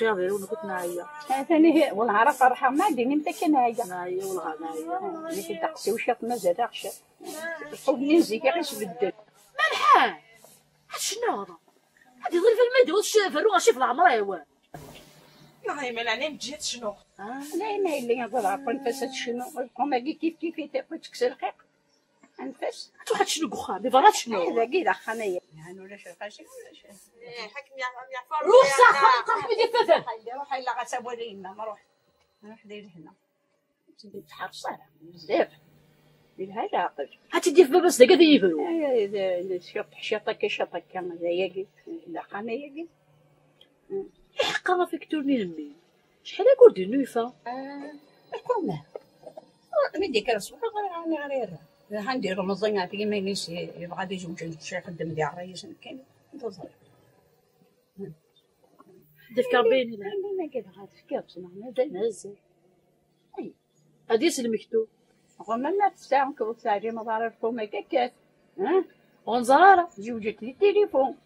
قياضي وانا كنت نعيا. ثاني والله راه فرحه ما ديني متى نعيا. نعيا والله نعيا. لكن تقسي وشاط مازال غشا. الحب زيك غير تبدل. مالحان هاد شنو هذا؟ هادي ظل في الميدي وتشافر وغاشي في العمر ايوا. لا ما انا مجيت شنو؟ لا ما اللي نضرب نفس شنو هما كيف كيف تاكل تكسر القيق. انفس تروح شنو كخا بفرات شنو هذا كي دخنيه يعني ولا شي قاشي ولا شي حكم يا فار روح صح قرح بدي ففا روح الا غتسوى لينا ما روح روح دير هنا تدي تحرص بزاف دير هذا عقل هاتي دير في بابا صدق هذا يفرو شط شطك شطك كما ياكي دخنيه كي حقا ما فيك تورني لمي شحال اكور دي نويفا كوما مدي كرسو غير غير عندي رمضان في ما ينس يبغى يجوج شي يخدم ديال الرئيس كاين انت صغير دفكر بيني ما كذا غاتفكر مازال مازال اي غادي يسلمكتو غما ما تساعد كوثاري ما ضربكم ما كاكات ها غنزرارة زوجت لي التليفون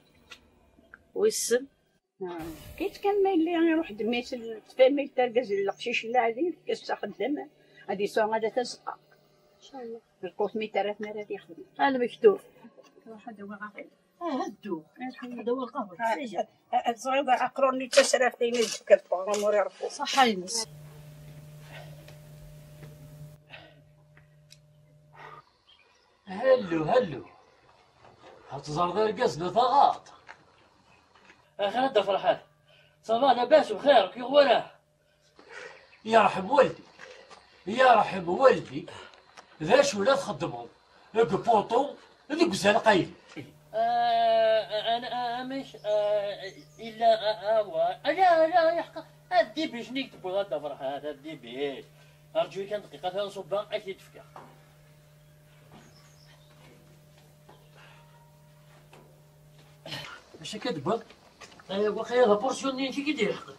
ويسم كي كان ما اللي يروح دميت تفامي تركز القشيش اللي عادي كاس خدام غادي سوا غادا تزقى ان شاء الله القوت ميترات مرات يخدم انا مكتوب هذا هو غاقل هدو هذا هو القهوة الصغير عقروني تسرافتين كتبغى موري يعرفوا صح ينس هلو هلو هتزار ذا القزنة ثغاط اخي انت فرحان صباح لاباس بخير كي غوراه يرحم والدي يرحم والدي ذا شو لا تخدمهم ذوك بوطو ذوك زنقايل انا مش الا لا لا يحق ادي باش نكتبوا غدا فرحان ادي باش ارجو كان دقيقة ثلاث اكيد تفكر اش كتبغ واخا هذا بورسيون انت كي داير حقك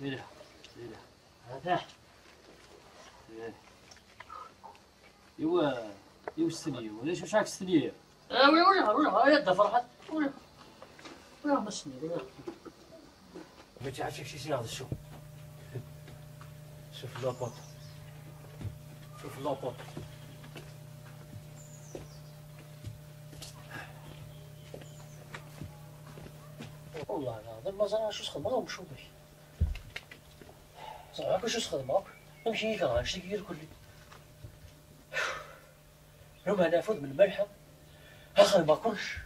لا لا هذا ايوا ايوا السنية ولا شو شاك السنية ولا ولا ولا يا فرحات ولا ولا ما السنية ولا ما تعرفش شي هذا الشو شوف لابوط شوف لابوط والله العظيم ما زال شو خدمة ومشو باش صراحة شو خدمة نمشي كغاش كير كل لو ما نافذ من الملحة اخر ما كلش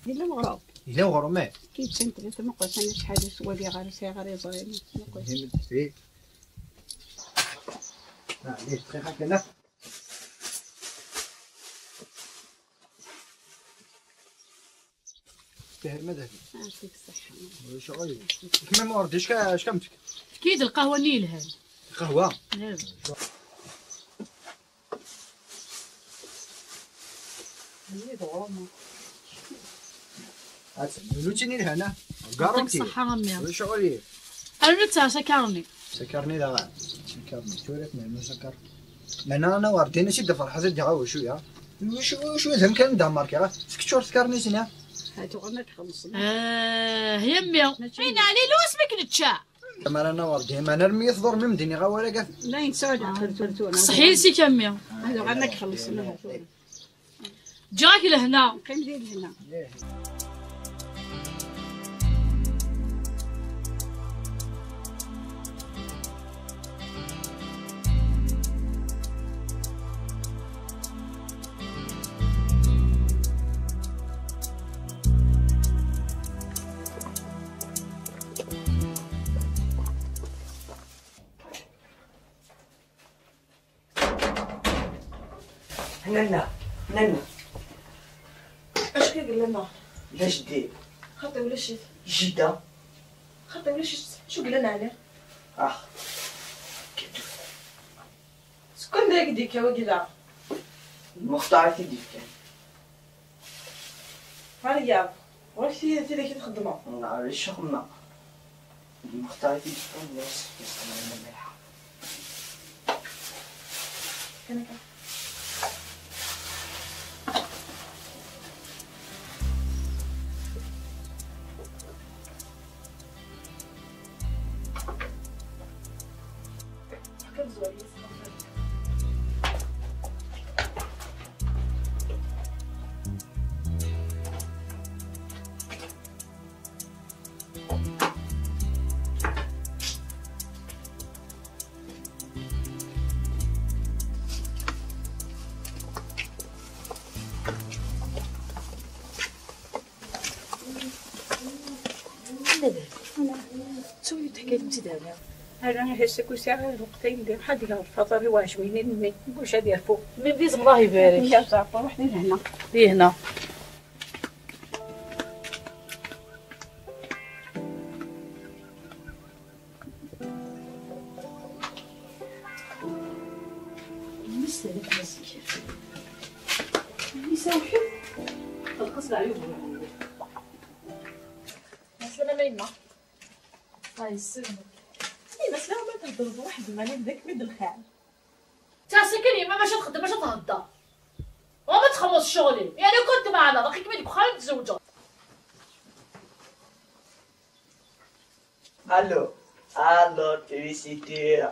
إلا مغرب إلا مغرب ما كي تسنت مقوس أنا شحال سوالي غير سي غير صغير مقوس معليش دقيقة كنا تهر مذهبي يعطيك الصحة شغل كما ما ورديش اش كمتك كيد القهوة نيلها قهوة نعم نوتيني لهنا كارونتي يعطيك الصحة غمية شغلي أنا نتا سكرني سكرني لا سكرني توريت نعمل سكر لأن أنا وردينا شي فرحة زاد غاو شوية شو شو زعما كان دمر سكتشور سكرني سنة هاتو غير ما تخلص يمي أين علي لو اسمك نتشا ما انا وردي ما انا رمي ثور من مديني غا ولا كاع لا ينسى عقل صحيح سي كمية هادو غير ما تخلص جاك لهنا قيم ديال هنا. نانا نانا اش كيقول لنا؟ لا جدي خاطي ولا شي جدة خاطي ولا شي شو قلنا عليه؟ اخ سكون داك ديك وقلا المختار تيدي كان رياض واش تي ذاك تخدمه؟ نعرف الشغل المختار تيدي كان ناس يستعمل الملحة كان تسوي حكاية متداوية انا هسه كوسع وقتين ندير حد يعرف خاطري واش وين نقولش هادي يرفو من بيز الله يبارك يا صافي وحدي لهنا لي هنا مسألة مسكين يساوحي القصر العيوب السلامة يما الله يسلمك إيه بس لا ما تهضر واحد الماني ذاك مد الخال تا سكن يما ماشي تخدم ماشي تهضر وما تخلص شغلي يعني كنت معنا باقي كما ديك خالد تزوجها الو الو تريسيتي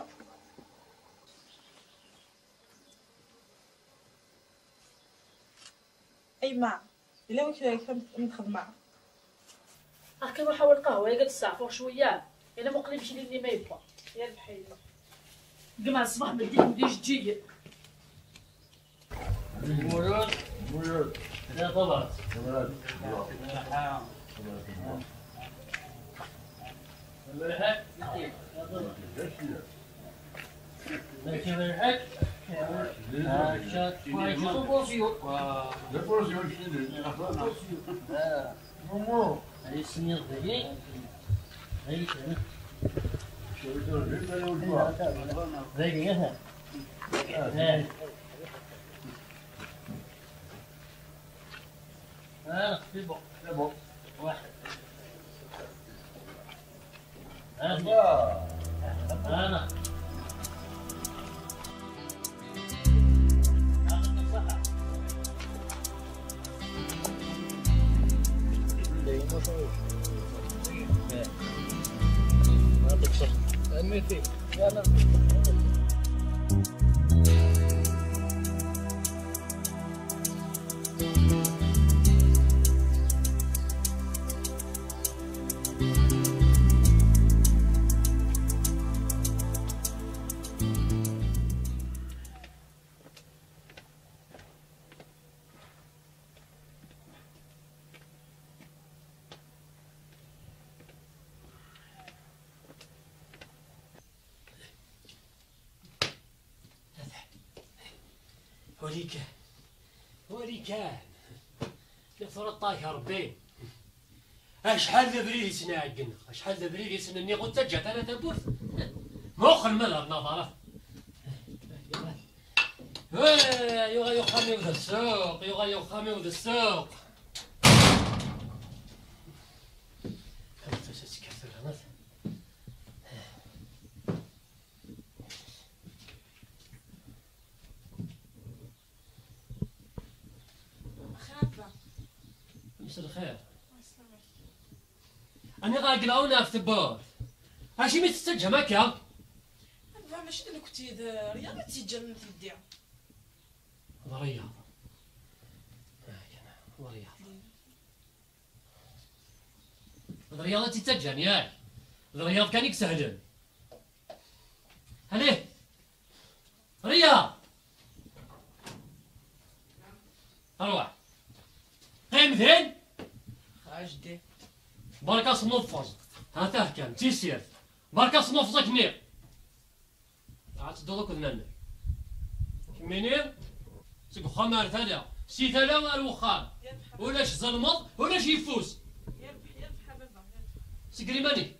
اي ما الا وكذا متخدمة اه كنروح حول القهوة قالت الساعة فوق شوية الا مقلي مشي لي ما يبقى يا الحيلة قمع الصباح مديك مديش تجي مراد مراد لا طبعا مراد أنا وليك وليك لفرطاك ربي اشحال ذبريل سناقن اشحال ذبريل سنني غد تجات انا تبورث مخ المذهب نظرة يغا يخامي وذا السوق يغا يخامي وذا السوق مساء الخير. أنا غاقلاونا في تبور. أشي مي تستجه ماكا؟ أنا ماشي أنا كنت رياضة تيجي تدي. رياضة. رياضة. الرياضة تتجن ياك. الرياض كان يكسهلن. هليه. رياض. أروح. قيم ذين خاجدي بركة صنفز هاته كان تيسير بركة صنفزك نير عاد تدوك ذنان كميني سيك خمار ثلا سي ثلا الوخام ولاش زلمط ولاش يفوز يربح يربح بابا سكري ماني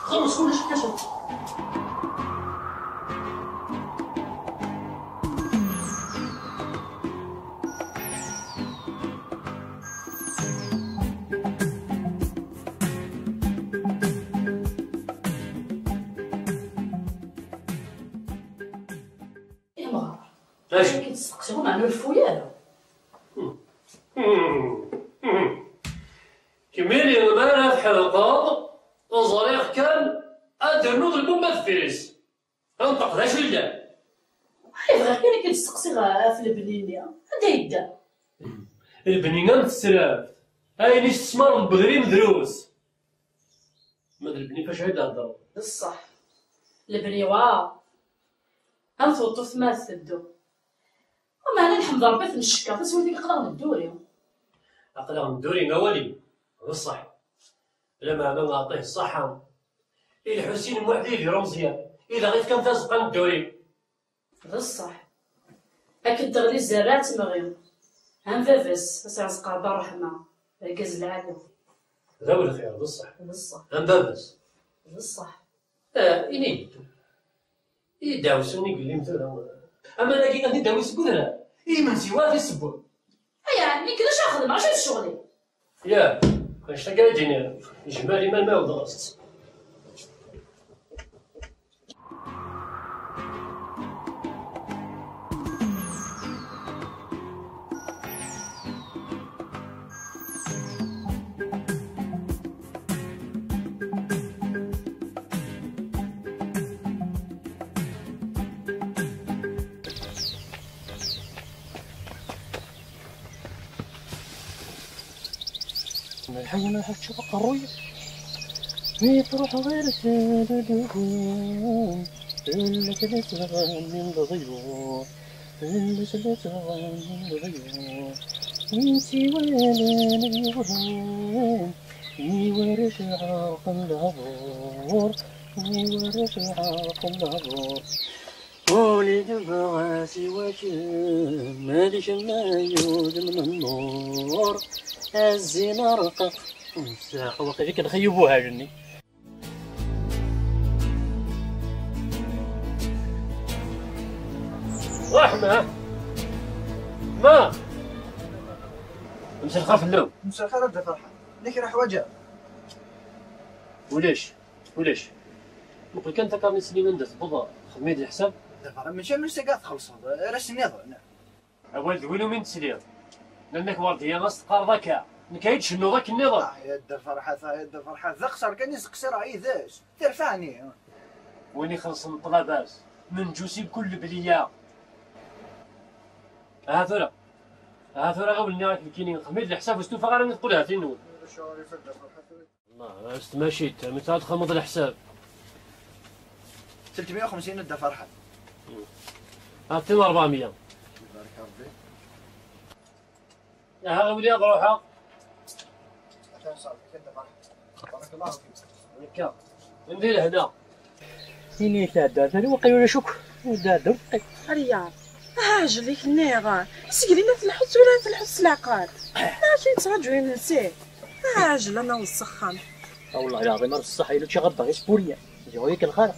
خلص كلش كشف. كيتسقسيهم على الفويا. كميلي المرة حلقة وزريق كان أدرنوض البومبا فيس انطق ذا شلة. أي بغا كان كيتسقسي في البنينة هذا يدا. البنينة متسرافت هاي نيش تسمر البغري مدروس. ما البني فاش عيد هضر. بصح البني واو هم توطف ما تدو. وما انا نحمد ربي في الشكا تسوي ديك قدر ندوري. عقلا ندوري موالي بصح لما ما نعطيه الصحة الحسين موحدي في رمزية إذا غير كان تزقى ندوري. بصح أكد تغلي الزرات مغيم هم فافس أسعزق بالرحمة ركز العالم. هذا هو الخير بصح. بصح هم فافس بصح. إني يداوسوني يقول لي مثلا أما أنا كي غادي نداوس كذا إي من سوا في السبوع. أيا عمي كذا شاخذ ما عرفتش شغلي. يا اش تقاعدين جمالي ما الماء ودرست. الحي ما حد شوف قروية تروح غير سالدهم إلا ثلاثة من الغيور إلا ثلاثة من الغيور من سوانا نبيغهم ورش عرق العبور ورش عرق العبور ولد بغاسي وشم مالش ما يود من النور الزين رقق مساق وقيلا كنخيبوها جني. رحمة ما مسا الخير في اللون. مسا الخير ابدا فرحان لك راه حواجه. ولاش ولاش نقول كان تكرني سنين ندس بضا خدمي ديال الحساب. دابا ماشي من ساعة تخلص راه سنيض. اول وينو من تسليض لانك وردية غاس تقرضك نكايد شنو ذاك النظام. يا دا فرحه يا دا فرحه ذا قصر كان يسقسي راه ذاش ترفعني. وين يخلص الطلبات من جوسي بكل بليه. ها ثرى ها ثرى غاولني راك كاينين خميد الحساب وستوفا غير نقولها في النول. الله ماشي متى تخمض الحساب 350 دا فرحه. عطينا 400. يبارك ربي. ها ولي روحها. عشان صافي كنت فرحه. بارك الله فيك. هكا ندير هنا. إني تهدر ثاني وقيل شك ودار رياض عاجلك نيغا سكرينا في الحس ولا في الحس العقاد ماشي تراجعي نسيه عاجل انا والسخان. والله العظيم راه الصح الا شي غدا غير سبوريه جاويك الخير.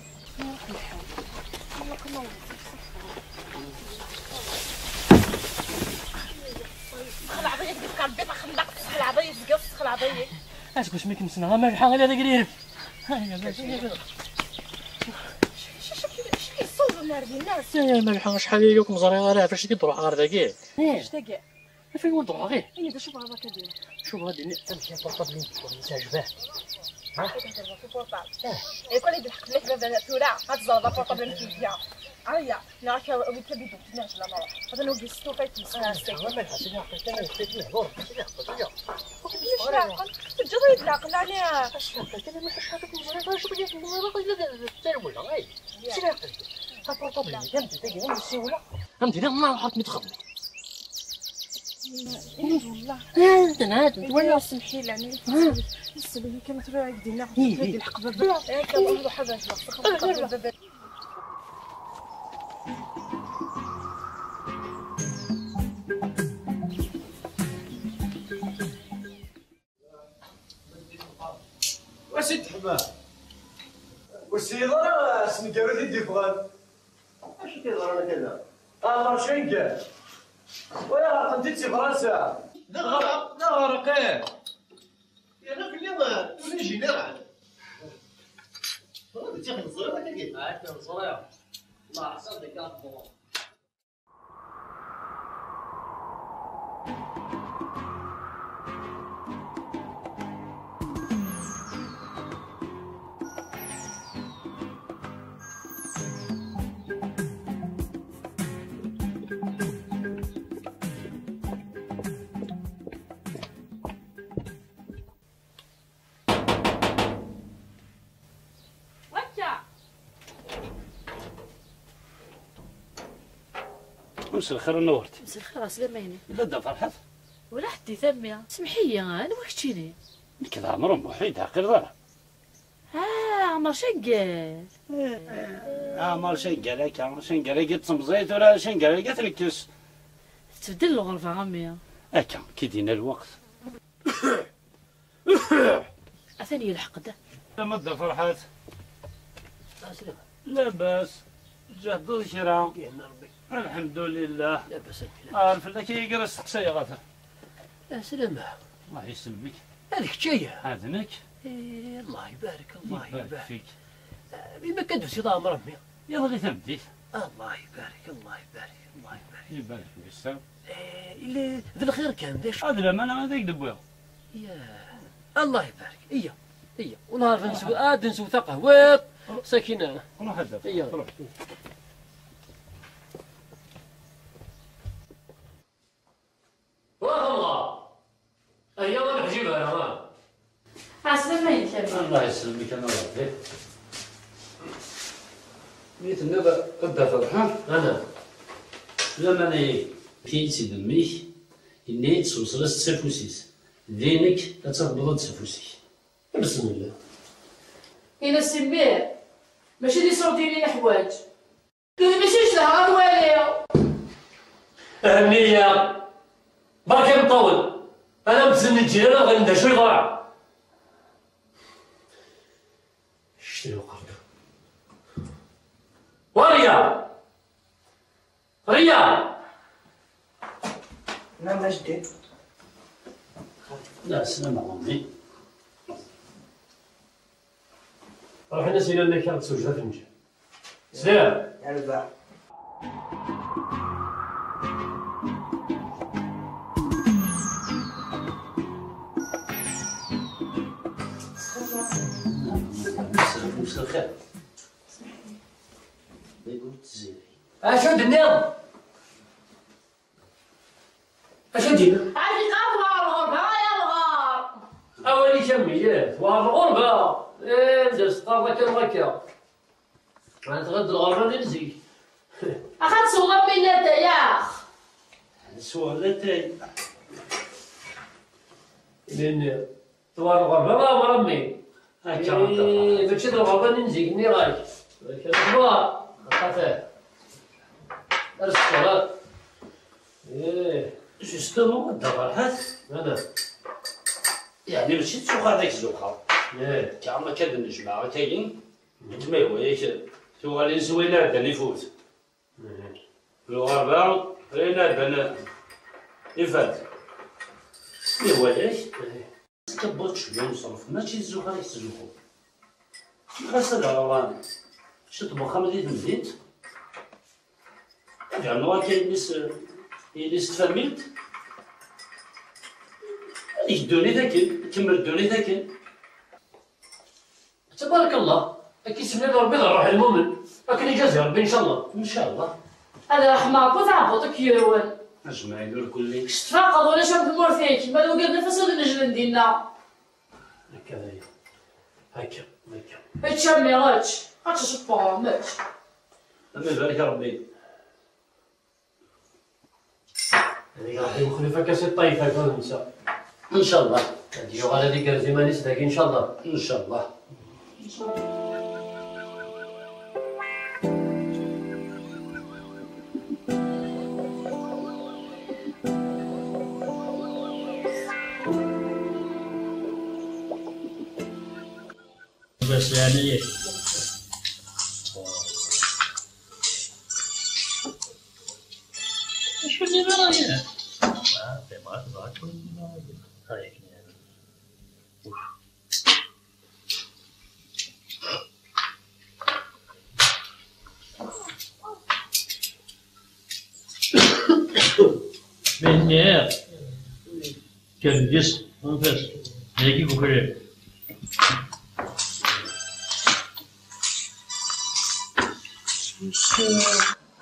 اسكت ميك نسنا ما شحال غير هذاك اليرف. هيا الناس يا ملحة شحال يوك مزري غير فاش تروح غير ذاكي اش تاكي فين وين تروح غير اي شوف هذا كدير شوف غادي نمشي بورطابل نتعجبه ها في بورطابل اي كل اللي بالحق لك بابا ثورة غتزرب بورطابل في عيا نعرف ويتبي نعجل لا نروح هذا نوقف السوق تجري العقل عليها والله ولا سمحي لي يعني السبب كانت راه دينا الحق بابا كنروح هذا واسيد حماه والسيدة سنكارو دي فغان اش كيهضر انا كذا الله شنكا ويا غرقنتي في فرنسا لا غرق لا غرق يا انا في اللي تولي جينيرال هذا تيخدم صغير ولا كيف؟ عاد صغير الله احسن لك مساء الخير نورتي. مساء الخير سلاميني. لا دا فرحت ولا حدي ثمية سمحي لي انا وحشتيني. كذا عمر وحيد عقل ضرع. عمر شنقال. عمر شنقال هكا شنقال هكا تمزيت ولا شنقال هكا تنكس. تبدل الغرفة عمي. هكا كي دينا الوقت. أثاني الحق ده. لا مدة فرحات. لاباس جهد الشراء. الحمد لله. لاباس عارف لك يقرا سقسي غافر. سلامة. الله يسلمك. هذيك جاية. هذنك. إيه الله يبارك الله يبارك فيك. بما كدوسي ضامر رمي. يلا غير تمديت. الله يبارك الله يبارك الله يبارك. يبارك فيك السلام. إيه ذا الخير كان ذا هذا الأمانة هذاك دبويا. يا الله يبارك. إيا إيا ونهار نسوي عاد نسوي قهوة ساكنة. روح هذا. إيا روح. والله هيا ما نحجبها انا. عسلامة يا الله يسلمك انا ربي. ميت النبا قدا فرحان انا لما انا كي سيد ميك اني توصل تسفوسيس دينك تتبض تسفوسيك. بسم الله. انا سمير ماشي دي صوتي لي الحوايج ماشي شلها غنوالي. أهمية بركة مطول أنا متسنى الجيران غندير شوي ضاع. شتي وقفنا وريا ريا. نعم جدي. لا سلام عمي. روح الناس إلى اللي كانت سوجها في المجال. سلام. يا ربا. مساء الخير. يقول تزيري. اشو دنيا؟ اشو دينا؟ عندي قهوة الغربة يا الغار. أولي كميات الغربة. إيه جالس قهوة كان غاكا. غنتغد الغربة ديال زيك. أخا تسوغ أمي لا يا أخ. سوغ لا تاي. لأن توار الغربة ما مرمي. هاكا ماشي الغربة اللي نزيك ني غايك. كنبا خاطر. الصلاة. إيه. جوستومون دا فرحات. أنا. يعني ماشي تسوق هذاك الزوخة. إيه. كاع ما كان الجماعة كاين. كما هو ياك توغالي زوينة عندنا يفوت. الغربة رينا عندنا يفات. إيوا ياك. كبرت شوية ونصرف ماشي الزوخة اللي تزوخو. غسل روان شط بخام ديال المدينة يعني كاين ناس اللي تفهمت هذيك الدوني ذاك كمل الدوني ذاك تبارك الله كيسمي ربي الروح المؤمن لكن يجازي ربي ان شاء الله ان شاء الله هذا رحمة بوتعبطك يروان اجمعين الكل شتفاقض ولا شاف المورثيك ما لو قال نفس نجل ديالنا هكا هي هكا هكا اتشمي غاتش غاتش شطبا ماتش الله يبارك ربي هذيك راح يخلفها كاس الطايفه كون ننسى ان شاء الله هادي غالا ديك الزمانيس داك ان شاء الله ان شاء الله ان شاء الله. بس يعني شو اللي برايا؟ ما كان جس بس هيك بكره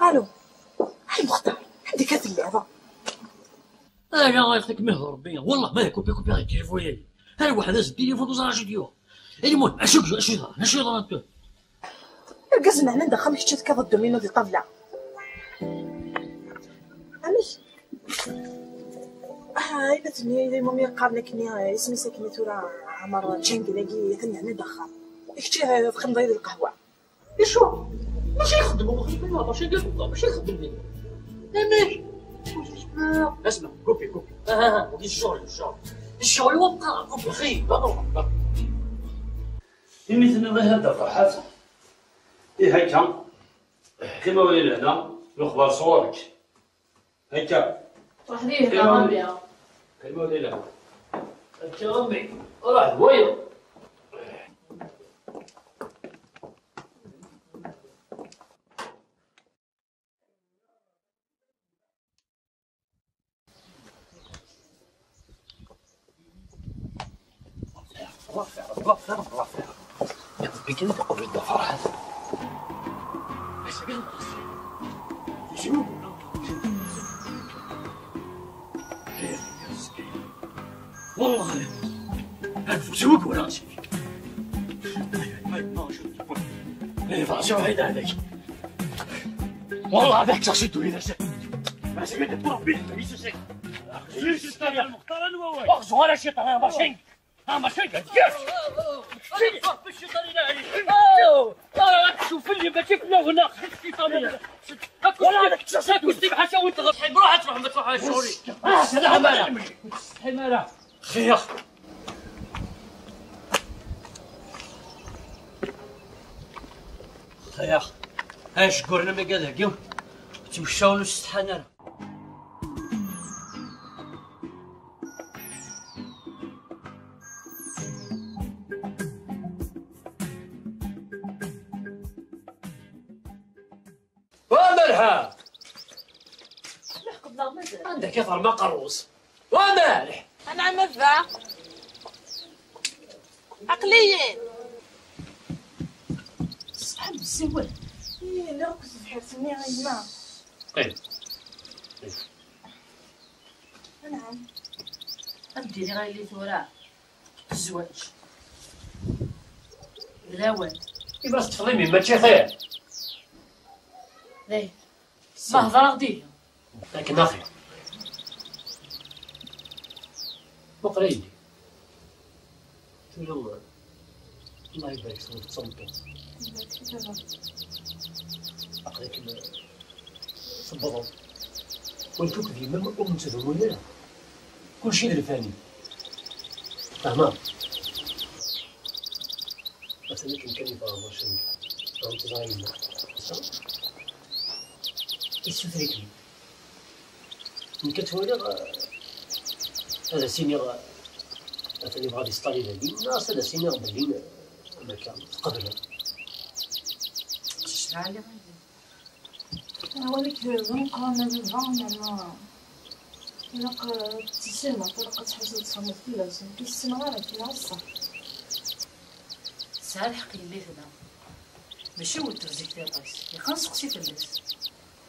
الو المختار عندك هذه اللعبة انا غير مهر ربي والله ما كوبي كوبي غير التليفون هذا واحد هز التليفون وزرع جديو المهم اشوف اشوف اشوف انت ركزنا هنا ندخل حتى كذا الدومينو ديال الطابله عمي الا تني الا مامي قارنا كني اسمي ساكنة تورا عمر تشانكلاكي ثني هنا دخل كنتي خمضي ديال القهوة شو ماشي يخدموا ماشي يخدموا ماشي يخدم ماشي اسمع كوبي كوبي ودي الشغل الشغل الشغل وقع كوبي خي مثل الله هذا فرحات إيه هكا كما ولي لهنا الأخبار صورك هكا راح ليه هنا غامبيا كما ولي لهنا هكا غامبي راح وين يا ربي كنا تقبل الفرحات والله انفسوك ولا شيء والله هذاك شخصيته اذا ما سمعت ربي اخزو شيطان ماشي ماشي شوف اللي ما كيف لا هنا ولا هذاك روح تروح ما تروح شغلي حماله حماله خير خير اش قرنا ما قال هكا تمشاو للسحانه وملحة عندك يظهر ما قروص ومالح انا مذا عقليين صحاب السوال إيه لا كنت تحسني غيما ايه نعم نديري غير اللي ثورة الزواج الاول إبراس تفضيمي ماشي خير ليه ما هضر غدي لكن اخي وقريلي شو الله يبارك فيك تصمتو عقلك صبغو وانتو كذي ما ام تدومون كل شيء الفاني فاهمة مثلا كان يفهم شنو فهمت زعيم يستدركني من كتولي هذا سيني مثلا يبغى يسطالي هادي الناس هذا سيني بلي ما كان تقبل شحال ولك غنقرا بابا إلا تسمع طريقة تحس تصمت فلاس كيسمع غير كي العصا ساعة الحق اللي هنا ماشي هو ترزيك تاعس يا خنسقسي فلاس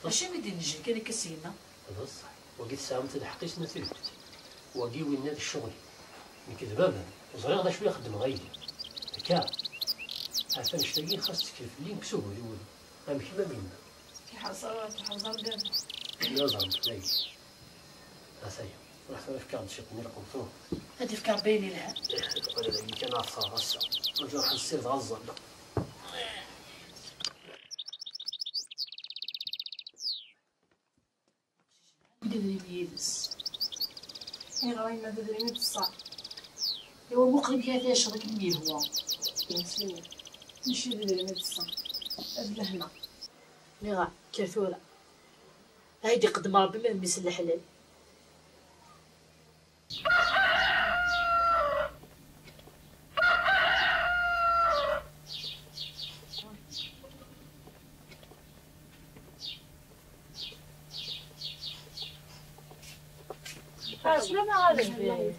ماشي مدي نجي كان كسينا بصح وقيت ساعة ما تلحقيش نتلفت وقي وين هذا الشغل نكذب بابا وصغير غدا شوية خدم غايلي هكا عارفة نشتاقي خاص تكلف لي مكسوب الأول أم كيما بينا كي حصل كي حصل دابا لا زعما لا عسايا رحت انا في كارد شيطني القبطو هادي في كاربيني لها انا ذاك كان عفصة غصة وجا راح نسير غزة لا بدري يلبس اي غراي ما تدري مي بصح ايوا مقرب كي هذا شغلك مني هو ماشي تدري مي بصح هاد لهنا ميغا كرثوره هايدي قدم ربي ما ميس الحلال عسلامة غالي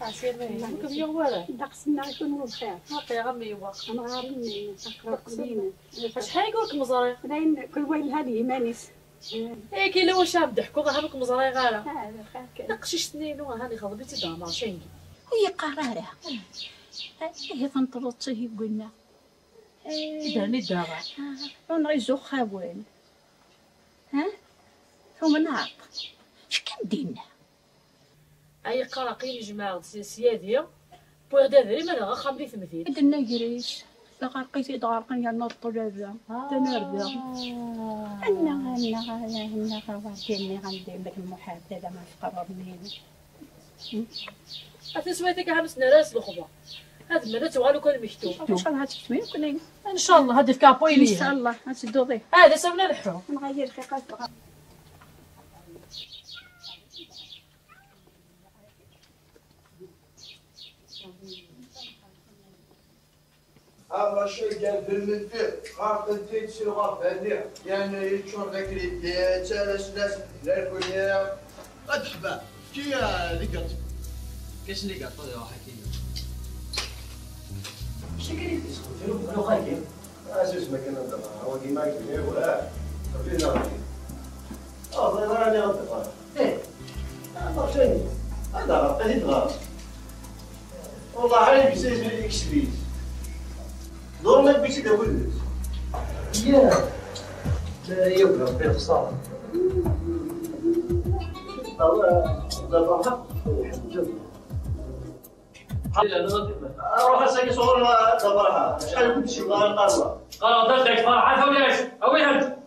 عسلامة كم يوم ولا دقسنا يكونوا بخير باقي غمي يوق انا غارين نقرا شحال يقولك مزاري لين كل وين هذه مانيس ايه كي لو شاب ضحكوا غا مزاري غالا هذا خير نقشيش اثنين وهاني خضبتي دامر شنقي هي قرارها هي تنطلط هي قلنا داني داغا ونغيزو خاوين ها ثم نعط شكون دينا اي قراقين جماعة سيادية بوغدا دري ما غا خام ثمثيل عندنا جريش غرقيتي دغرقين يا الطلابة تنربا أنا أنا أنا غادي غندير المحادثة ما تقربني أتسويتك عام راس الخبا هذا ما توالو كان مكتوب ان شاء الله تكتبي كلين ان شاء الله هذه في كابويلي ان شاء الله غتدوضي هذا سونا نحو نغير خيقات أما شيء قال بالمدفع غارت انتي تسير غار يعني يتشور ذاك اليدين تالاس ناس لا الكلية أدحبا كي لي قط كاش لي قط يا حكيم شكري تسكت لو خايف اساس ما كان نضرب هو كيما كيما ولا خلينا اه راني غنضرب ايه ما شنو هذا غلط غلط والله عارف بيسيز اكسبيز دور ما بيش داول يا لا يبقى ربي خسارة الله دابا روح اساكي صور دابا شحال كنت شي غير قال قال درتك فرحة ولاش اويهد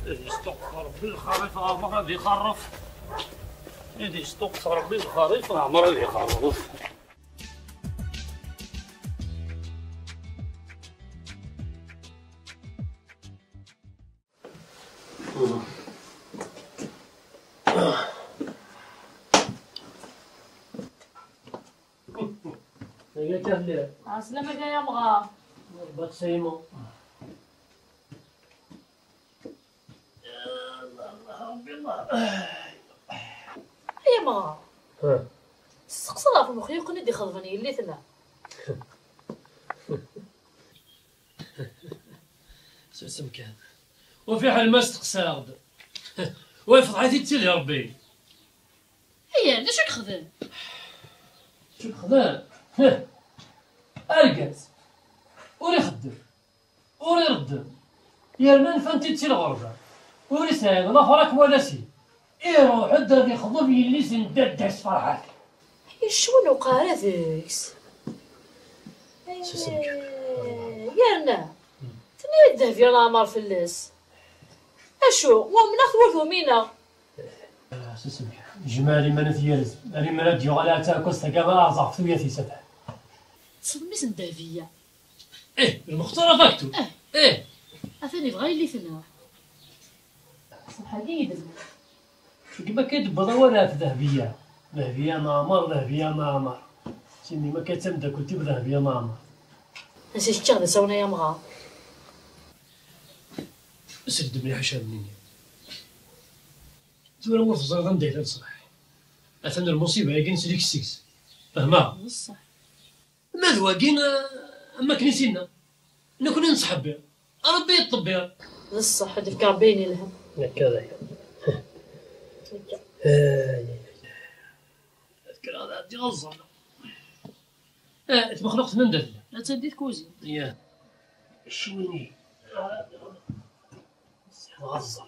استغفر بالخريف عمر غادي يخرف يدي استغفر بالخريف عمر غادي يخرف عسلامة يا مغا ربات سيمو يا مغا استقصر في مخي يقول دي خضفني اللي ثنا سمسم كان وفي حال ما استقصى غد وفضحتي تسير يا ربي هي علاش خذان شو خذان ارقز وري خدم وري ردم يا من فانتي تسير غربه وري سايد الاخرك ولا سي يروح الدري يخضب يلي سنددس فرحات هي شون وقع ذيكس يا تني الذهب يا العمر فلاس اشو ومن ثورثو مينا سسمح جمالي من ثيرز ري من ديو على تاكوس تاكا ارزق في سبع تصميس الذهبية ايه المختار فاكتو ايه اثاني بغا اللي ثنا صبحا يدم كيما كيدبر ولا في ذهبية ذهبية معمر ذهبية معمر سيني ما كتمدا كنتي بذهبيه معمر نسيت تشغل سونا يا مغا سد مليح شامني تورا مور تزرد ندير نصح اثن المصيبة هي نسليك السكس فهما بصح ما ذواكين اما كنيسينا نكون نصحب ربي يطبيها بصح هاد فكر بيني لها هكذا اذكر هذا دي غزة تمخلقت من دل لا تدي كوزي يا شوني غزة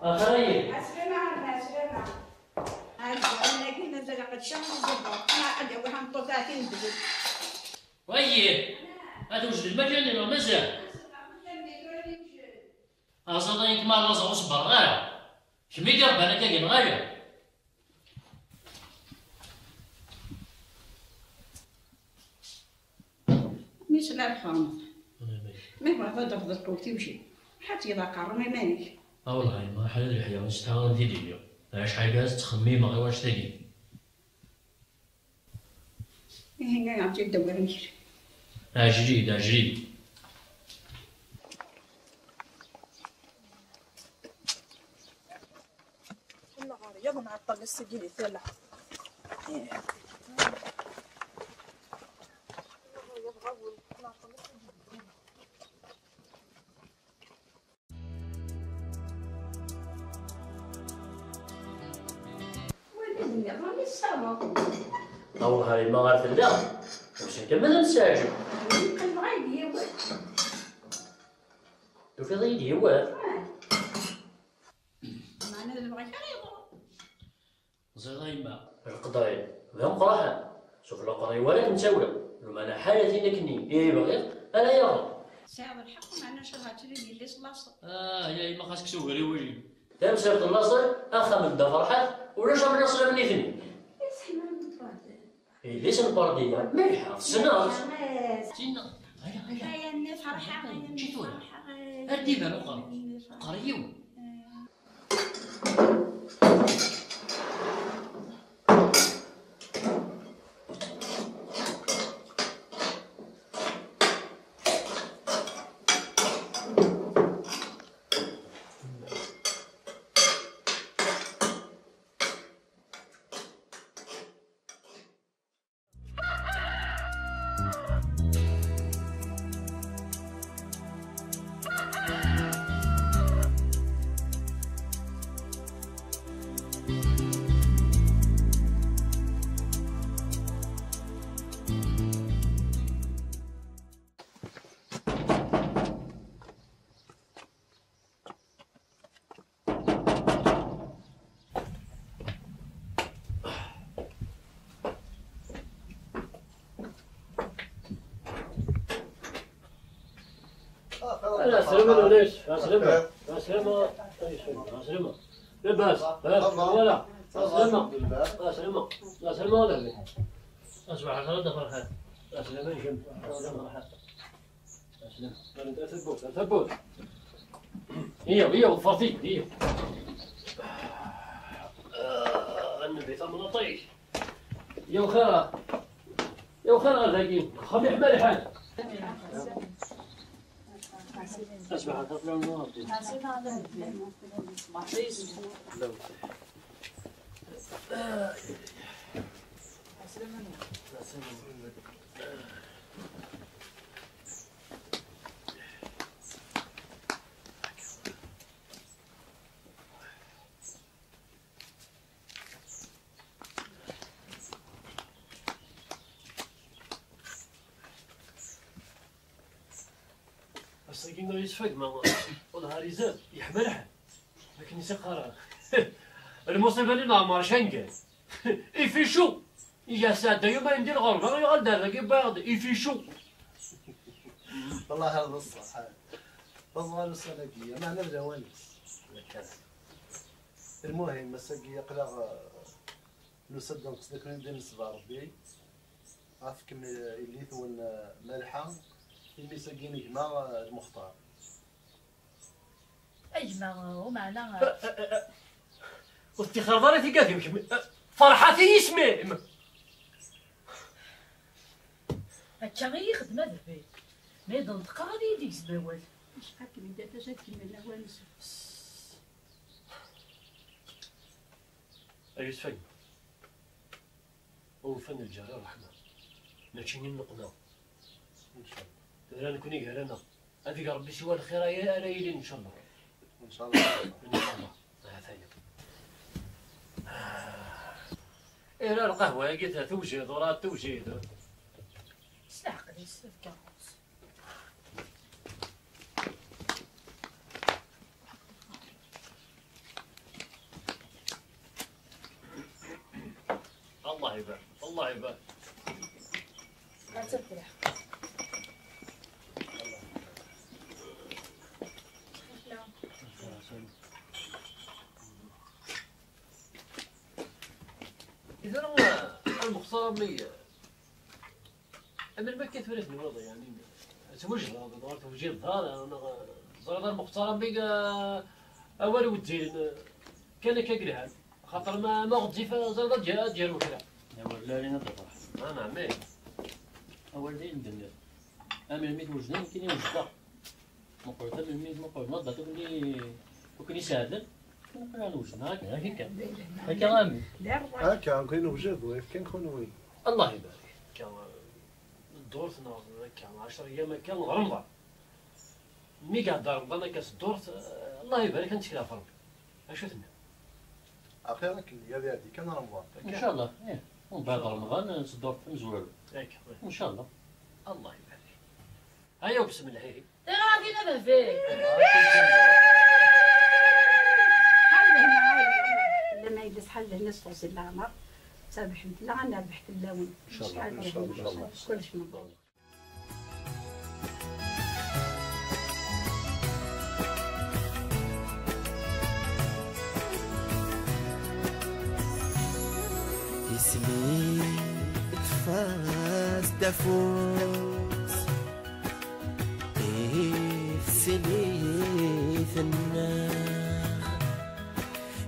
اخرين عسلامة عسلامة لكن نزل قد شهر أنا عندي واحد 30 دقيقة ويه هذا وجد المكان ولا مازال أصلا كما راسه وصبر غير شمي قرب أنا كاين غاية مش نعرفهم ما هو هذا تفضل قوتي وشي حتى إذا قرر ما مانيش والله ما حلال الحياة نستعان ديالي اليوم علاش حاجة تخميم غير واش تاقي هنا عرفتي ندور نجري عجريد عجريد يلا نعطل السجل ثلاثة والله ما غير لا واش كمل نساعد دوفي غير يوال زيد ما القضايا لا مقراحة شوف لا قراي ولا نتاولا لما انا حالتي نكني ايه بغيت انا يا ساعة الحق معنا شغاتري اللي لاصق يا اما خاصك سوغري وجي تم سيرت اللاصق اخا من فرحات ولا شاب اللاصق من يثني ليس البردية ملحة السنة سنة هيا هيا هيا فرحة جيتو أردي بالو قريو سلامة وليش سلامة سلامة سلامة لاباس ولا سلامة سلامة سلامة ولا أصبح غدا فرحان سلامة نجم سلامة فرحان سلامة ثبوت ثبوت هي هي وفرتي هي النبي ثمن طيش يا وخا يا وخا غادي خبيح مالي حال أصبح تطلع النهار كي يسفق ما ونهار يزاد يحملها لكن يسقر المصيبة اللي ما عمر شنقل يفيشو يا ساده يومين ندير غربه يغدر كي باغد يفيشو والله هذا الصح بصغر السلاقية ما نرجع ونس المهم الساقية قلع نسد نقصد كون ندير نصبع ربي عارف كم اللي ثون مالحة اللي ساقيني كما المختار أجمع ومعنا واستخدام ثقافي فرحتي اسمي هكا غير يخدم هذا البيت ما يضل تقرا غادي يديك زباوال شحال من دابا جات كمل ونس أيوس فاهم وفن الجارة الرحمة ماشي النقمة إن شاء الله إذا نكوني قالنا هذيك ربي سوى الخير أنا يلي إن شاء الله إن شاء الله إن شاء الله ثاني إيه لا القهوة لقيتها توجد وراه توجد سلاح قليل كاروس الله يبارك الله يبارك لا تفرح إذا المختار مي أما ما كيتفرج الوضع يعني توجد دار توجد دار أنا زرد المختار مي أول ودي كان كاكلها خاطر ما غدي زرد ديال وكلا ولا لينا تفرح أنا عمي أول دين ندير أمل ميت وجدنا يمكن يوجد مقعد أمل ميت مقعد ما تكوني وكني سادل نقول وجدنا هكا هكا غامي هكا كاين وجد ويف كان كون وين الله يبارك كان دورت كان 10 ايام كان رمضان مي قاعد رمضان كاس دورت الله يبارك انت كلا فربي اشو تنا اخيرا يا هذه كان رمضان ان شاء الله ايه ومن بعد رمضان صدور مزوال ان شاء الله الله يبارك هيا بسم الله هي غادي نبه فيه لما يجلس حل الناس توصل العمر سابح لا غنربح ربحت اللون ان شاء الله ان شاء الله كلش مبروك. اسمي تفاز دفوس إيه سليث النار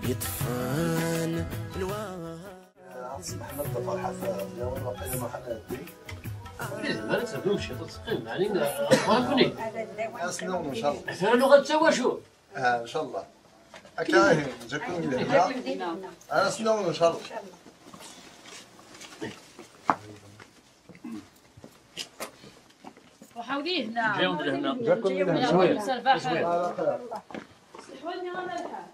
يطفان الوان محمد فرحة اليوم وقيل محل دي ما تسبوش تسقيم علينا فهمتني اسلام ان شاء الله مثلا لغة تسوى شو ان شاء الله هكا جاكم لهنا انا سلام ان شاء الله وحاولي هنا جايون لهنا جاكم لهنا زوين حوالني غير مالحة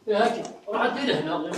يا هاكي روح عدي لهنا يلا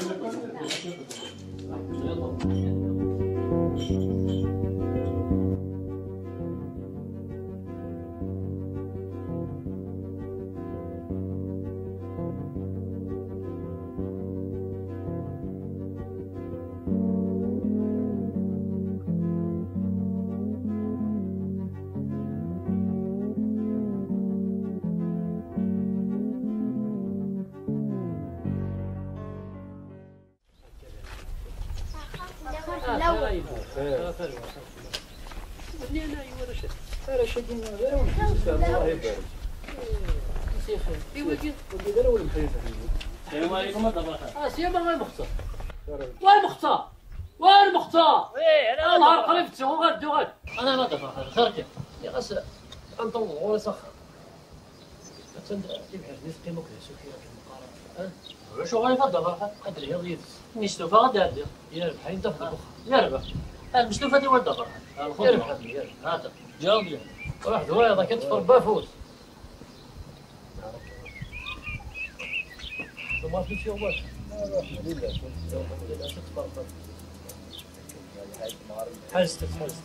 السلام عليكم الضباطة. سيما غير مختار. وين مختار؟ وين مختار؟ ايه انا نهار قريب تسوق غاد غاد. انا ما ضباطة خرجت. يا غاس نطور ولا سخر. شو غادي الضباطة؟ ادري يا ضيف. مشتوفة غادي ادير. يا ربح انت في البخ. يا ربح. المشتوفة دي هو الضباطة. يا ربح يا ربح. هذا جاوب لي. روح دوايا كتفر بافوس. ما في شيء واش حاجتك حاجتك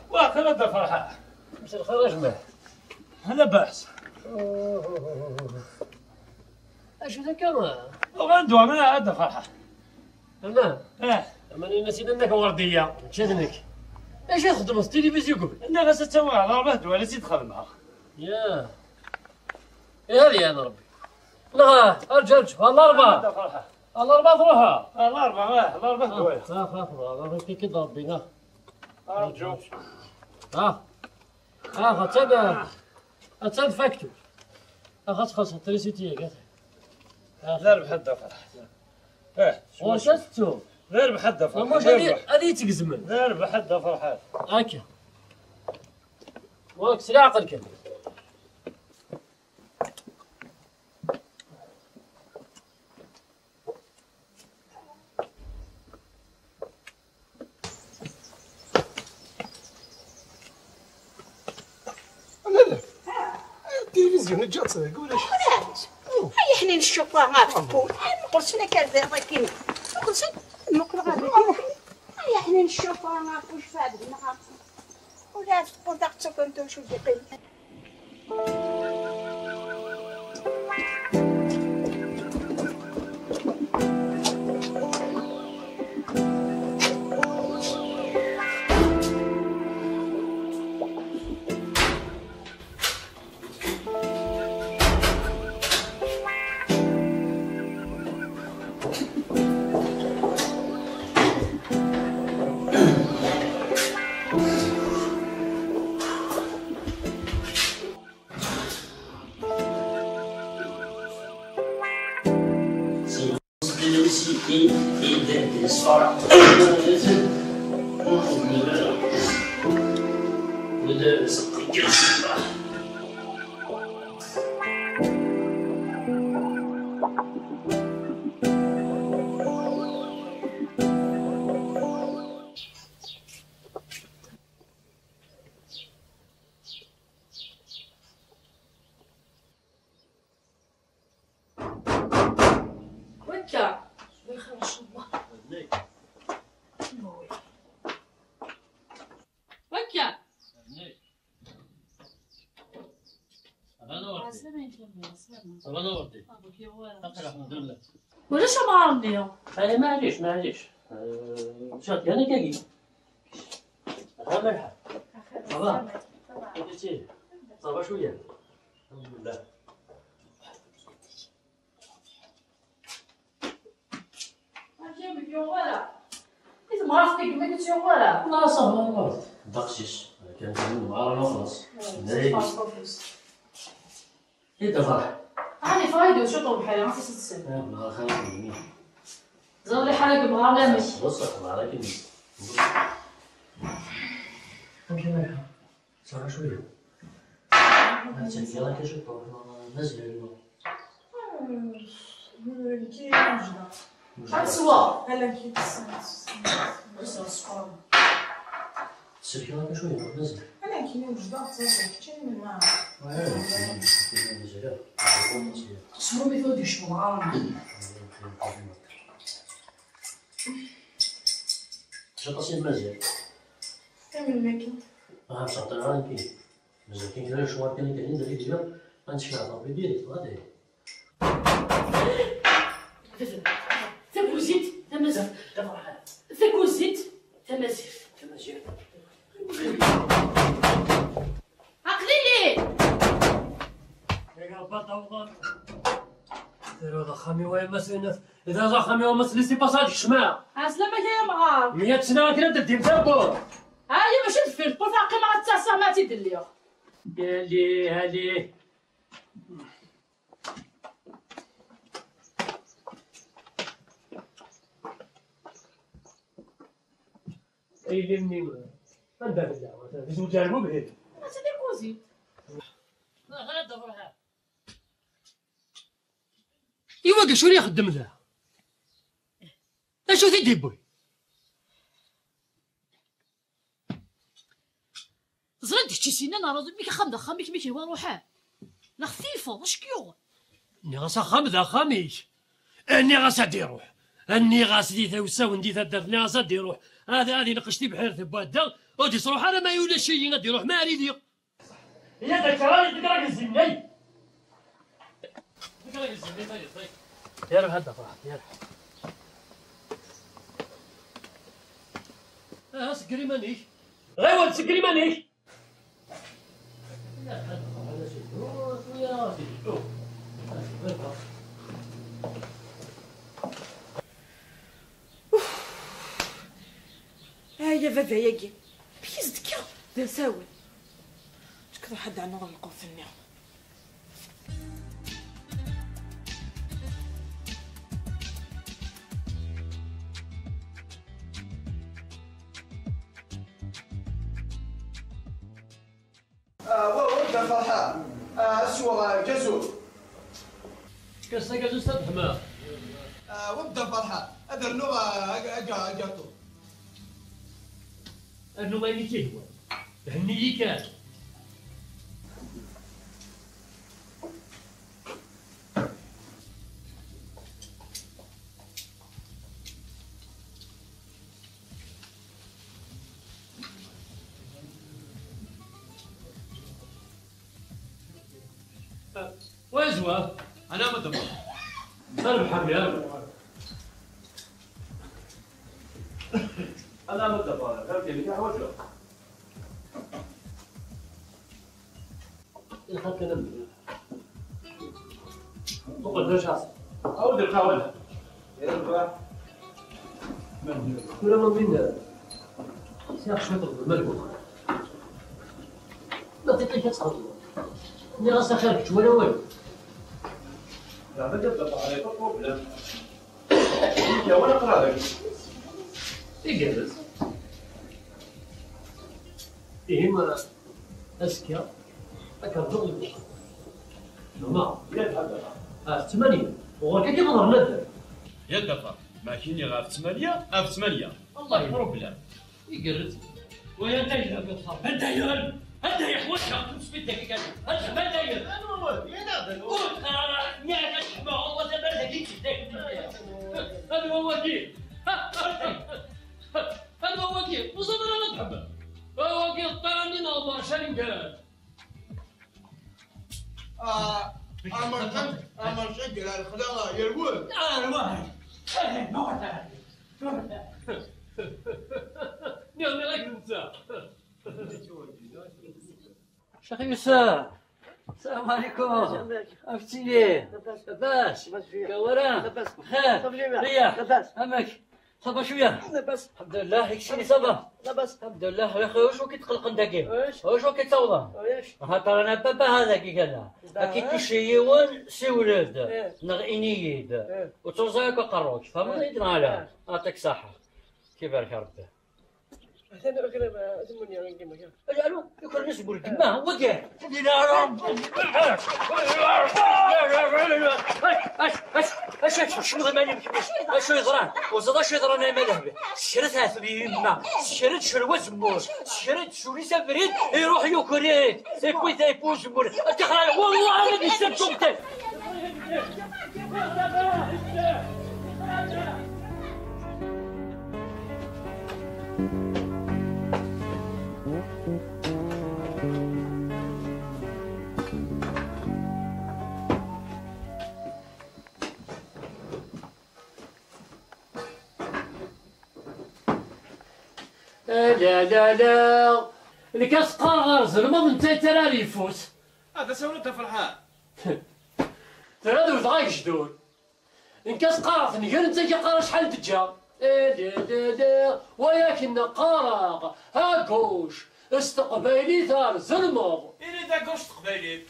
واخر فرحة مش الخير اجمع. لا باس. اش ذاك وغندوى انا هذا فرحة. انا اه اما نسيت انك وردية مشاتنك. اش تخدم في التلفزيون قبل؟ انا غاس تسوي على ربع ولا زيد خدمها. يا يا هذه انا ربي. لا ارجع ارجع الاربعة. الاربعة تروحها. الاربعة الاربعة دوالة. اه اه كي ربي. ارجو. اه اه غتان غتان فاكتور. غتخلص التريسيتي كاع. لا ربح الدفر. اه واش تشوف؟ لا ربح الدفر. واش هذه تكزمن. لا ربح الدفر. هاكا. واك سريع عقلك. لا لا التلفزيون جات قول اش هيا حنا نشوفوها غا نقول سنة كان ذاكين نقول سنة نقول غا هيا حنا نشوفوها غا واش فادنا ولا تقول داك تشوف انت شو دقيق. ولاش معارني؟ انا معليش معليش شاط انا كاكي غا ملحة صباح كيفاش صباح شوية الحمد لله. لا صافا دقشيش كان معارنا وخلاص. إيه فرح هاني فايدة شو طول بحالي ما في ست سنين. ما خير زار لي حالك بغرامي. بصح معاك امشي ملحة صراحة شوية. يلا كنشوف نزل الماء. غتسوى. هلا كي سير يلا شوية نزل. انا كي وجدة كتشي من ما. شنو ميثود شنو معانا؟ شو قصير مازال؟ كمل ماكي. اه بصح طلعان كي مازال كاين غير شوار كاين كاين دري ديال غنشفع ربي ديريكت غادي. تاكوزيت تمازيغ. تاكوزيت تمازيغ. تمازيغ. عقلي إذا خامي وما سلسي باساج شمع. عسلامة يا مغار. 100 سنة كنا تدي مثابور. هاي ماشي الفيل بور عقي مع التاسع ما تيدير ليا. هالي هالي. اي مني عندها بالله لازم تعرفوا به. ما تدير كوزي. غادا فرحة. ايوا شو اللي يخدم ذا؟ اشو تيدي بوي؟ زرد شي سينا نهار ميك خام دا خاميك ميك هو روحه لا خفيفة اش كيو ني غاس خام دا خاميك اني غاس ديروح اني غاس دي ثوسا وندي تدر ني غاس ديروح هذا هذه نقشتي بحيرة بوادا ودي تروح انا ما يولا شي غادي يروح ما اريد يا ذاك راني تقرا الزناي تقرا الزناي طيب طيب يا رب هدا فرحت يا رب سكري مانيش غير سكري مانيش هيا بابا ياكي بيز دكا دا ساول شكون حد عنا غنلقاو في النيا. ورد فرحة أسوأ جزو كاسا جزو ستحمى وبدا فرحة هذا النوع أجاتو النوع ما يجي هو هني كان وزوة أنا مدبر اربح يا رب أنا مدبر فهمتني لك حوجه الخط أنا ما قدرش أصلا أود القهوة يا رب ولا ما بين سياق شوية الملك ما تطيش تصعد ني راسها خارج ولا والو لا ما تبدا على بروبليم يا وانا قرا لك يجلس إيه ما أسكا أكردو نورمال يا الدفر 8 وغير كي نظهر ندر يا الدفر ما كاين غير 8 في 8 الله بروبليم يقرد ويا انت يا انت يا انت يا حوشة تسبيت دقيقة انت ما داير انا والو يا ناضل يا كتحمى والله تبارك هذيك هذا هو وكيل هذا هو وكيل وصل انا نتحب هو وكيل طاني نوضع شنقال امر شقل الخلاء يا الولد انا الواحد نعم غير انت شيخ يوسف السلام عليكم عرفتيني لاباس كورا لاباس بخير رياح لاباس اماك ça va شوية لاباس الحمد لله يكشيني ça va لاباس الحمد لله يا اخي واش كيتقلق انت كيف واش كيتوضا واش خاطر انا بابا هذا كي قال كي تشيون سي ولد نغ انيد وتوزاك قروك فهمتني على يعطيك الصحة كيبارك ربي انا اكرم زموني كيما الو يكون نسبوا ما هو كاع لا رب اش اش اش شنو ماني اش يضران وزاد اش يضران ما ذهب شرتها في يما شرت شروه زمور شرت شوري سافريت يروح يوكريت سيكوي تايبو زمور تخرا والله انا نسبتو. لا لا لا اللي كتقرر زلمة انت ترى يفوت هذا سولتها فرحان ترى دوت غاك جدول ان كتقرا نقال انت كيقرا شحال تجا لا لا لا ولكن قرا هاكوش استقبالي ثار زلمة إلي داكوش تقبالي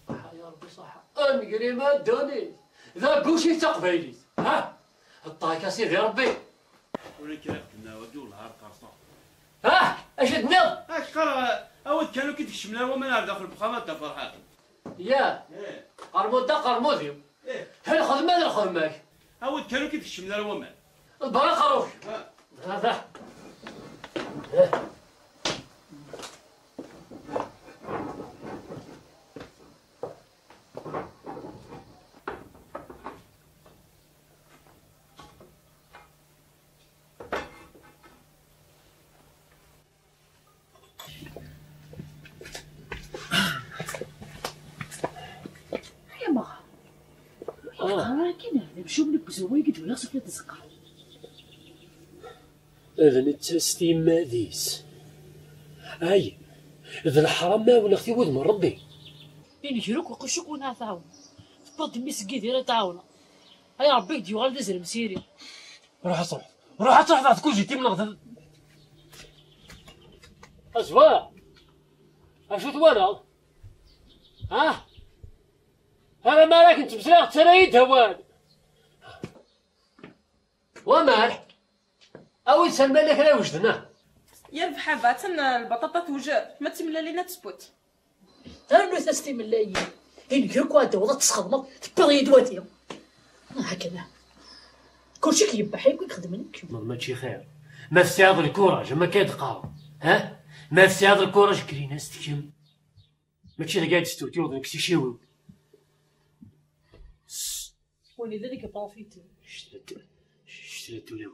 يا ربي صح انقري ما دوني ذا كوشي تقبالي ها الطاكا سيدي ربي ولكن خدمنا ودي والله قرصة ها اش دنا هاك قرا اود كانوا كي تكشمنا وما نعرف داخل البخامه تا فرحان يا قرمود دا قرمودي الخدمة الخدمة عاود كانوا كيف الشملة وما البرا خروج هذا مشو من بزوي قد ولا صفلة تزقع هذا نتا ماديس هاي ذا الحرام ما ولا اختي ود من ربي ينكروك وقشك وناثاون تبط ميس قيدي تعاون هاي ربي ديو غالي دزر مسيري روح تروح روح تروح بعد كل جيتي من غدا أزوا أشو توانا ها هذا مالك انت مسلاق ترايد هوان ومالك أول سلمى لك لا وجدنا يا بحابة تن البطاطا توجد ما تملى لينا تسبوت أنا تستي من لاي إن كيكو هذا وضع تسخدم تبغي دواتي هكذا كلشي كيبح يمكن يخدم لك ماشي خير ما في هذا ال courage ما كيتقاو ها ما في هذا ال courage كرينا ستكم ماشي قاعد تستوتي وضنك سيشيوي ولذلك profite شتريت ولا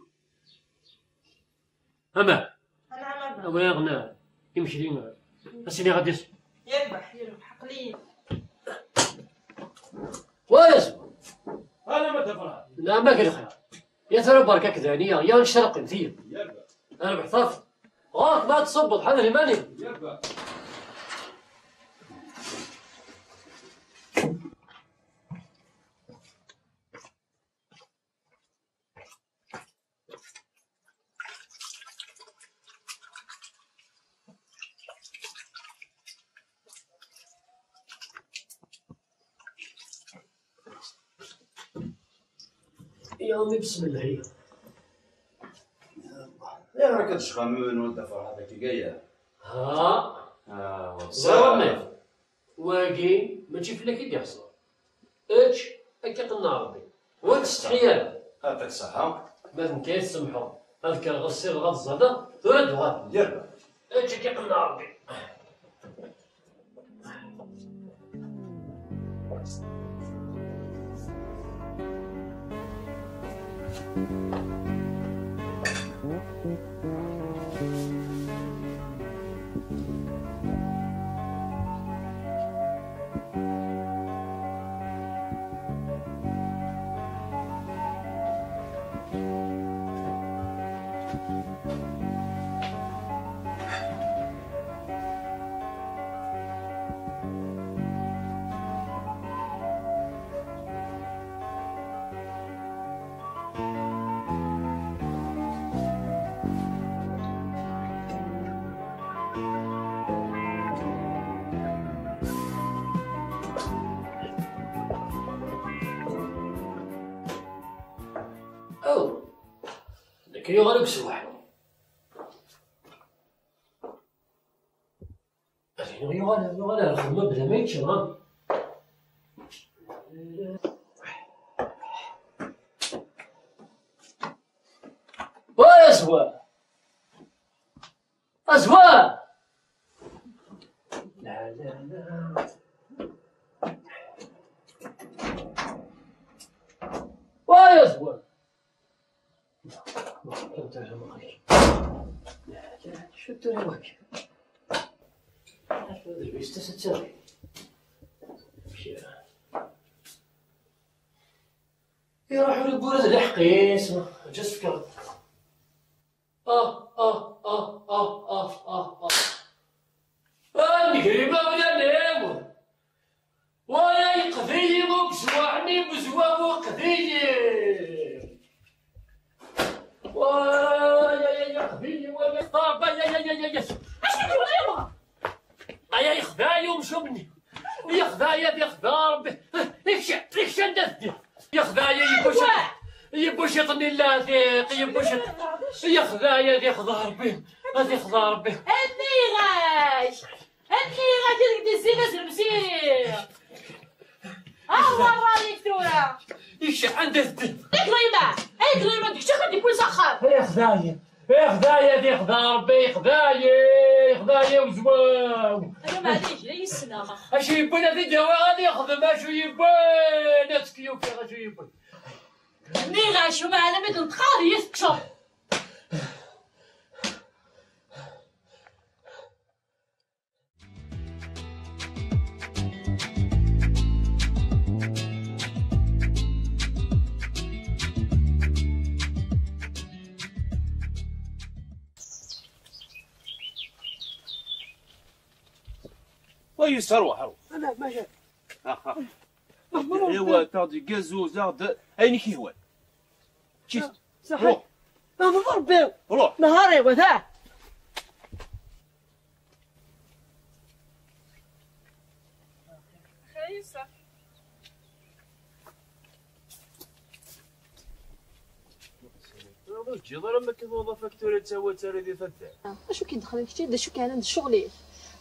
أما أنا ويا غنا يمشي لينا أسيني غادي يربح يربح قليل ويا أنا ما تفرح لا ما كاين خير يا ترى بركة كذانية يا نشرق انتيا يربح أنا بحثاف غاك ما تصبط حذري ماني يربح يا امي بسم الله هي يا راك تشغى من ولد فرح هذاك جاية ها زرمي واقي ماشي فلاك اللي يحصل اتش هكا قلنا ربي وتستحيا يعطيك الصحة ما نكاين سمحوا اذكر غسيل غاد الزهدة تولد غاد يربح اتش هكا قلنا ربي أو لكن يغرق سواح يغالي الخدمة بلا ما يتشغل وأزوا أزوا لا لا لا ويا لا شو تراك يروحوا للبولاد الحقيس جست فكرت اه اه اه اه اه اه اه الكريمة ولا نيمو ولا يقضي بزواعني بزوا وقضي ويا يا يقضي ولا طابا يا يا يا يا اش كدير يا يا يخذا يوم مني يخذا يا يخذا ربي يكشى يكشى ندث يخذا يا يبوش يبوش يطني لا ثيق يبوش يخذا يا يخذا ربي هذه يخذا ربي اني غاش اني غاش ديك الزينة زرمسير الله رايك تورا يش عندها الدب اكريمه اكريمه ديك الشيخ غادي يكون سخر. يا خدايا يا خدايا دي خدا ربي خدايا خدايا وزواو. انا معليش لا يسنا اش يبون هذه الدواء غادي يخدم اش يبون تكيوفي اش يبون ني غاشو معنا ما تنتقال يسكشو. ويسر روح روح. انا ماشي. ايوا تاع كازوز اين كيهوال شيت صحيح. ما ضربي روح نهاري وذا خايسة. جي ما كتوظف فاكتوري تا تاري دي فتا. اشو كيدخل كتي دا شو كان عند شغلي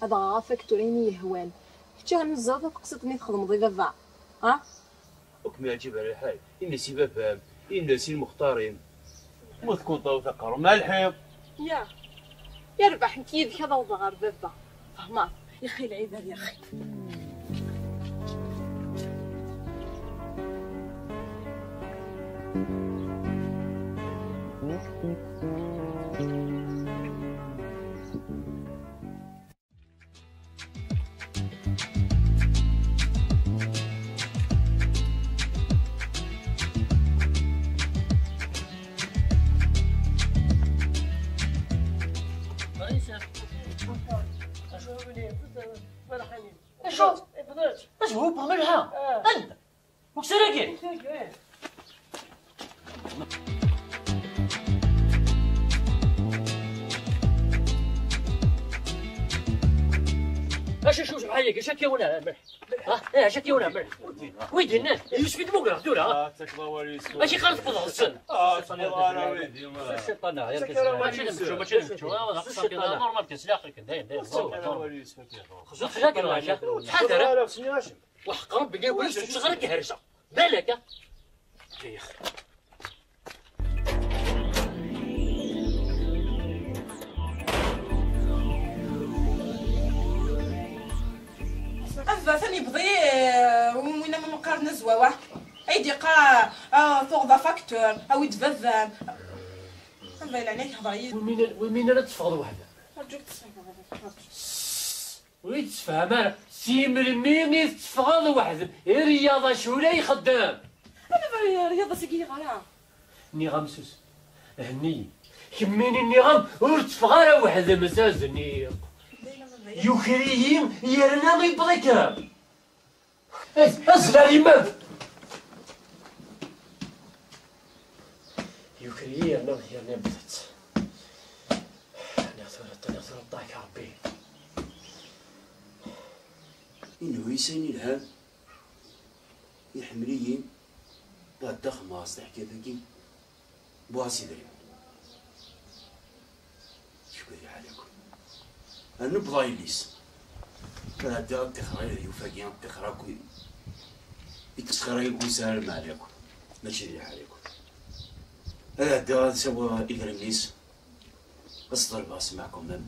هذا غا فاكتوريني يهوان كتي غنزاد تقصدني تخدم ضي بابا ها وكما يعجب على الحال إن سي بابام إن سي المختارين ما تكون طاو تقرا مع الحيط يا ربح نكيد كذا وضغر بابا فهمت يا اخي العباد يا اخي. اش هو بغملها انت وكسراكي اش شوف بحالك اش كيونا ملح ها اش كيونا ملح ويدي الناس يوسف دموك دورا ماشي خالص فضل السن الشيطان يا ماشي نمشوا ماشي نمشوا نورمال كتسلاق داير داير خصو خلاك حاضر وحق ربي قال وليش غير كهرسه بالك يا اخي. أفا ثاني بغي وين ما مقارنة زواوة أيدي قا ثوغ فاكتور أو يتفذان أفا يعني هضري. ومين لا تفغض وحدة أرجوك تسمع وين تفهم أنا سي مرميني تفغض وحدة الرياضة شو يخدم أنا رياضة سكي غلا نغام سوس هني كميني النغام ورتفغ وحدة مزازني يكريهم يرنا غيبغيك أزلا الإمام يكريه يرنا يرنا بدات نغثر طاك ربي. إنه يساني الهام يحمليين بعد دخماس تحكي ذكي بواسي دريم شكرا عليكم. نبغى يليس هذا التخرا يوفاكي التخرا كوي يتسخرا يقول سالم عليكم ماشي ريح عليكم. هذا سوا إدريس أصدر باس معكم.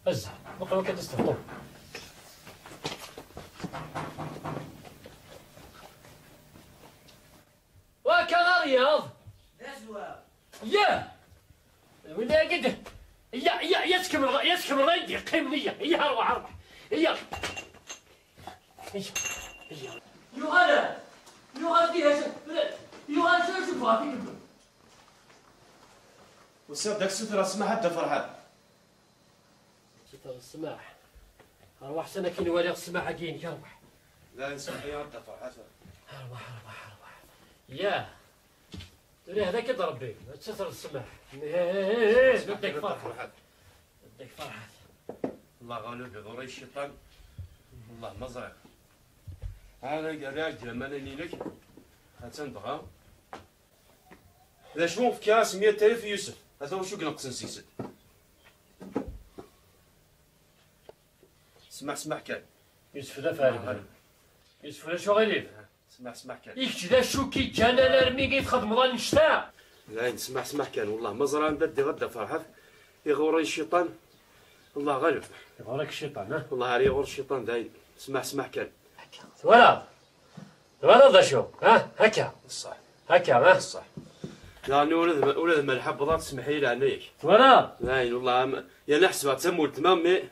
الزهر بقى كتستهطوا وكان رياض يا ولا قد يا يا يا تكمل يا تكمل غير قيمني يا اروح اروح يا يا يغالا يغالا فيها يغالا شوفها فيك وسير داك الستر السماح حتى فرحان ستر السماح اروح سنة كي نوالي السماح كاين كنروح لا نسمح يا حتى فرحان اروح اروح اروح يا تقولي هذاك يضرب تستر السماح. ايه بدك فرحات بدك فرحات. الله غالب يضري الشيطان والله ما زرع. هذا قال جمالني لك هتنبغى ذا شو في كاس 100,000 يوسف هذا هو شو كنقص نسيسد. سمع سمع كان يوسف ذا فارغ يوسف ذا شو غريب. سمع سمع كان يكش ذا شو كي كان انا رمي كيتخدم ظن الشتاء. لا سمع سمع كان والله ما زرع ندي غدا فرحات يغوري الشيطان الله غالب. يغورك الشيطان ها والله علي يغور الشيطان دايم. سمع سمع كان فوالا فوالا ذا شو ها هكا صح هكا ها صح. لاني ولد ما الحب ضاع تسمحي لي عنيك فوالا لا والله يا نحسب تمول تمام مي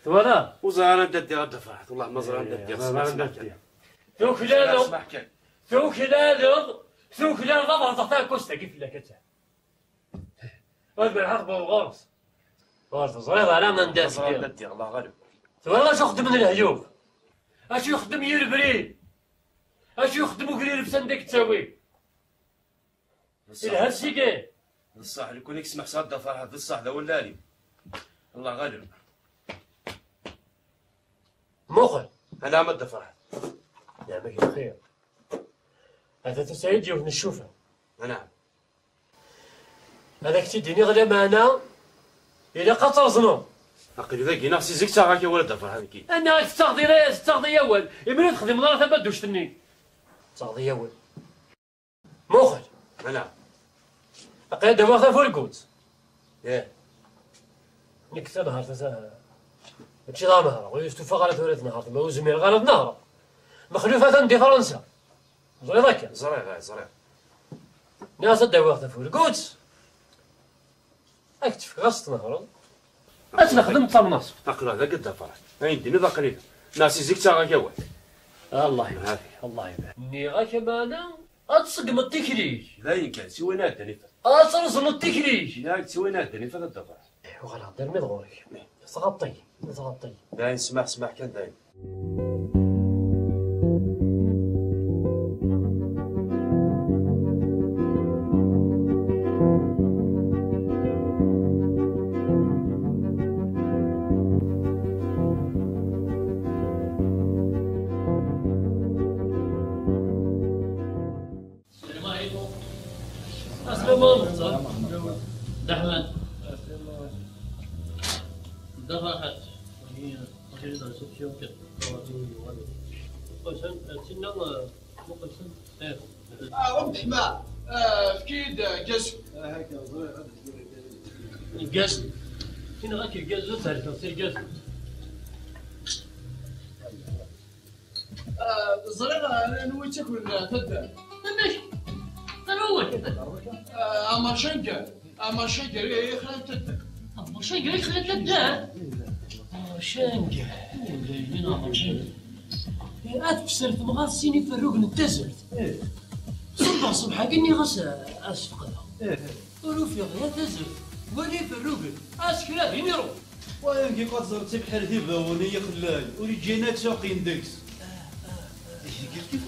فوالا وزهر ندي غدا فرحت والله ما زرع ندي. سمع سمع كان ثوك ثوك لا ثوك لا ضبط تاع كوستا كيف لا كتا هذا الحرب والغرس غرس صغير على ما نداس ندي الله غالب. والله شو خدم من الهيوف اش يخدم يربري اش يخدم وكري لبسان ديك تساوي الهرسيكي بصح اللي كون يسمح صاد فرحات بصح ذا ولا لي الله غالب. مخل انا ما فرحات نعمك الخير. هذا تسعيد يوم نشوفه. نعم هذاك تيديني غدا معنا إلا قطر زنو أقل ذاك نفسي زيك تاعك يا ولد فرحان كي أنا تستغضي لا تستغضي يا ولد إمري تخدم نهار ثما دوشتني تستغضي يا ولد مخل. نعم أقل دابا ثا فولكوت ياه نك تا نهار تا ماشي ضا نهار ويستوفى غير ثورة نهار ما وزمير غير نهار مخلوفة تندي فرنسا زريضك زريض زريض ناس داوغ فولكوت اكتف غاص نهار اتنخدم تمنص اقرا ذا قد فرح عندي ذا قليل ناسي زيك تا غاك واحد الله يبارك الله يبارك ني غا كمانا اتسقم التكليك لا يمكن سوى نادني اترزن التكليك لا سوى نادني فهاد فرح وغالا دير مي ضروري تغطي تغطي لا نسمع سمع كان دايم. عبد فكيد جاس الجاس فين غاك الجاز تعرف سير جاس الزريغ نويت تاكل تدار ماشي انا هو اما شنقر اما شنقر يخلى تدار اما شنقر يخلى تدار شنقر ولا شنقر اتفسر تبغى سيني فروق نتزلت صبح صبح كني غاس اسفقدها روفي غير تزلت ولي فروق اسكرا دينيرو وين كي قد زرتي بحال تيباوني خلاي وريجينا تساقين ديكس كيف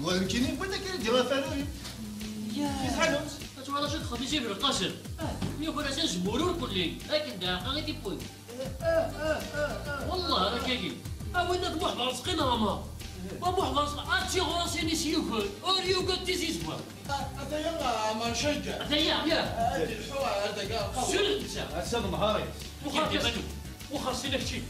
ويمكن بغيت كيدير فاروق يا توالا شو تخافي في القصر يكون اساس مرور كلي لكن داقه غير تيبوي والله راه كاين اولا محضر رزقنا ماما ومحضر رزق اتشي غراسيني سيوكل اوريو قد تيزيزوا هذا ما نشجع هذا يا هذه الحوار هذا كاع سير انت هسه نهاري وخاصني لك شي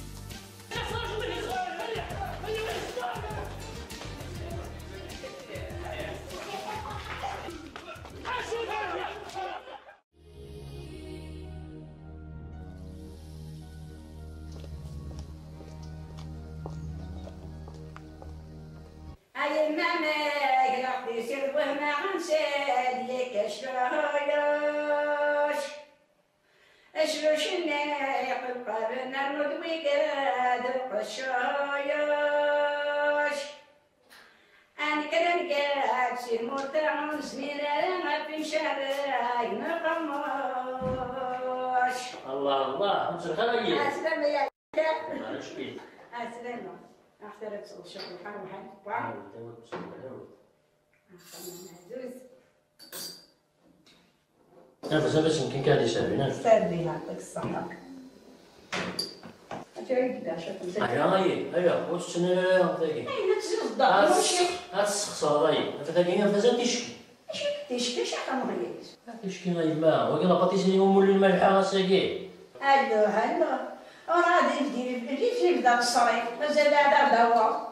الله الله خمس الخير. السلامة يا معلش كيف السلامة احترت شوف الحال وحال نفس بس يمكن كان يسالي. سالي يعطيك الصحة. هيا هيا واش تسنى تاكي؟ اي تزيد الدار هاد راي انت تاكي فازال تشكي. تشكي شحال مغيت؟ تشكي غير ما وكي لاباتيسري مول الملحة غاساكي. الو الو غادي ندير اللي في بدا الصريح مازال هذا هو.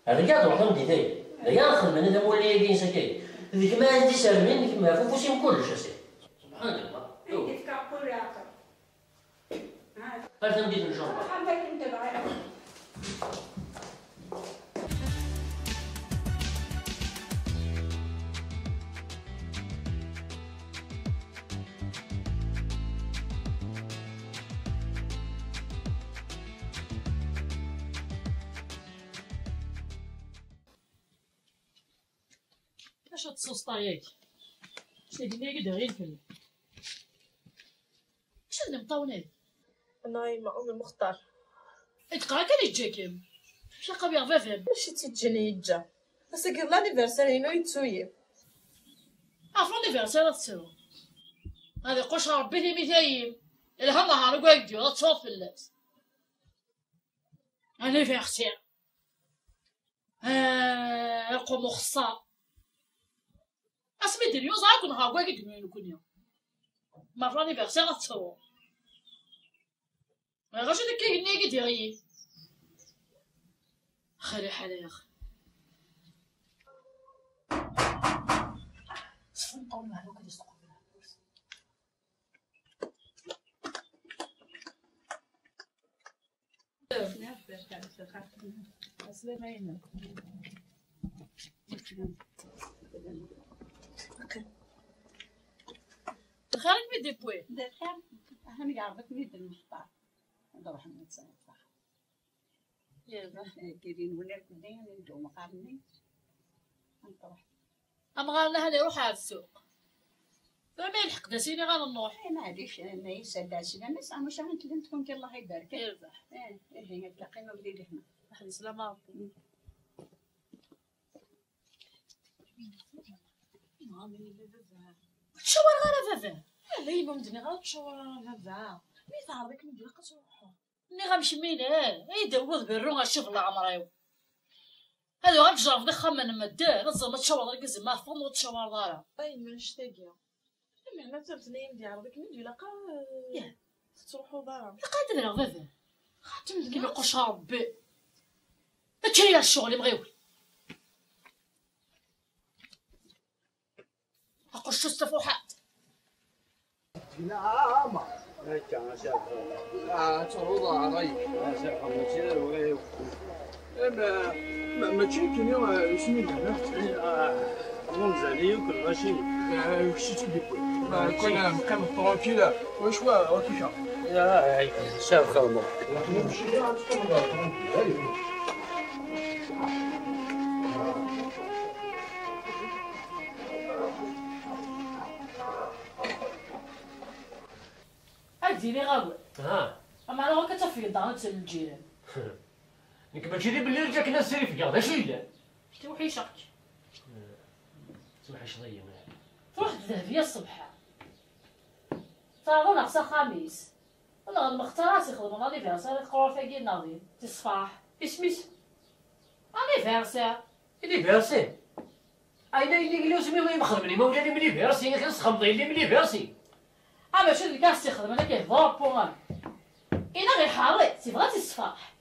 هذا كاع تروح ندي تاي كاع نخدم انا مول اللي كاين ساكي ذيك ما عندي سالمين ذيك ما فوسي كلش اسي سبحان الله. كيف كنقول لك هل تمديد ان شاء الله. اش هاد السوسطا ياك؟ شنو قلنا يقدر غير الفل. اش هاد المطاونات؟ نايمة أم المختار. تقرا كان يتجاكم. شاقا بيغ فافهم. ماشي تيجيني يتجا. اساكي لانيفرسير ينو يتسوي. عرف لانيفرسير تسوي. هذا قش ربي لي مثايم. الها نهار كواكديو تصوف فلاس. انيفرسير. قومو خصا. اسمي ديريو زعما كون غا كواكديو كونيا. ما في لانيفرسير تسوي. ما غاش داك كيغني كيديري خلي حالي يا اخي صفن طول ما هذوك اللي يسقوا خارج من ديبوي دخل انا يعرفك ميد المختار نروح نتصرف صح. يلا كاينين ولا كدين ندو مقارني نروح. أمغارنا هاني روح على السوق. فما يلحق داسيني غير نروح. معليش ما يسال عسلامة مش غنكلمتكم كي الله يبارك. يربح. ايه تلاقينا وليدي هنا. واحد السلامة ربي. تشاور غير فافا. لا يما مدني غير تشاور فافا. مي تعرضك من ديال تروحو. ني غنمشي اي داوود برو غنشوف العمريو. هادو غنجرب دخا من مدا نزل ما تشاور غير ما فم وتشاور دارا. طيب ما نشتاقيا. معنى تبتني مدي عرضك من ديال قا تروحو دارا. قادر غافا. كيما يقولش ربي. هادشي الشغل مغيول. أقش الصفحات. نعم. تروض علي. ما ماشي كاين شنو هنا؟ منزلي وكل ماشي. وشي تدي كنا مقيم ترونكيل واش هو كيفاش؟ يا شاف خدمة. نمشي ترونكيل. ديري غاوي. ها اما انا غير كتفي دار الجيران. نك ماشي دي بالليل جاك ناس سيري في كاع شي لا. شتي وحيشك. توحش ضيا تروح الذهبية الصبح. تعرضون خصها خميس. انا المختار راسي خدم لانيفرسير يقرا فاكي ناضي تصفاح اسميس انيفرسير. انيفرسير اين اللي قالوا سمي ما يخدمني ما ولاني ملي فيرسي كنسخم اللي ملي فيرسي. ماشي اللي كاع تيخدم انا كيهضر بوغ انا غير حاري تيبغى تصفاح.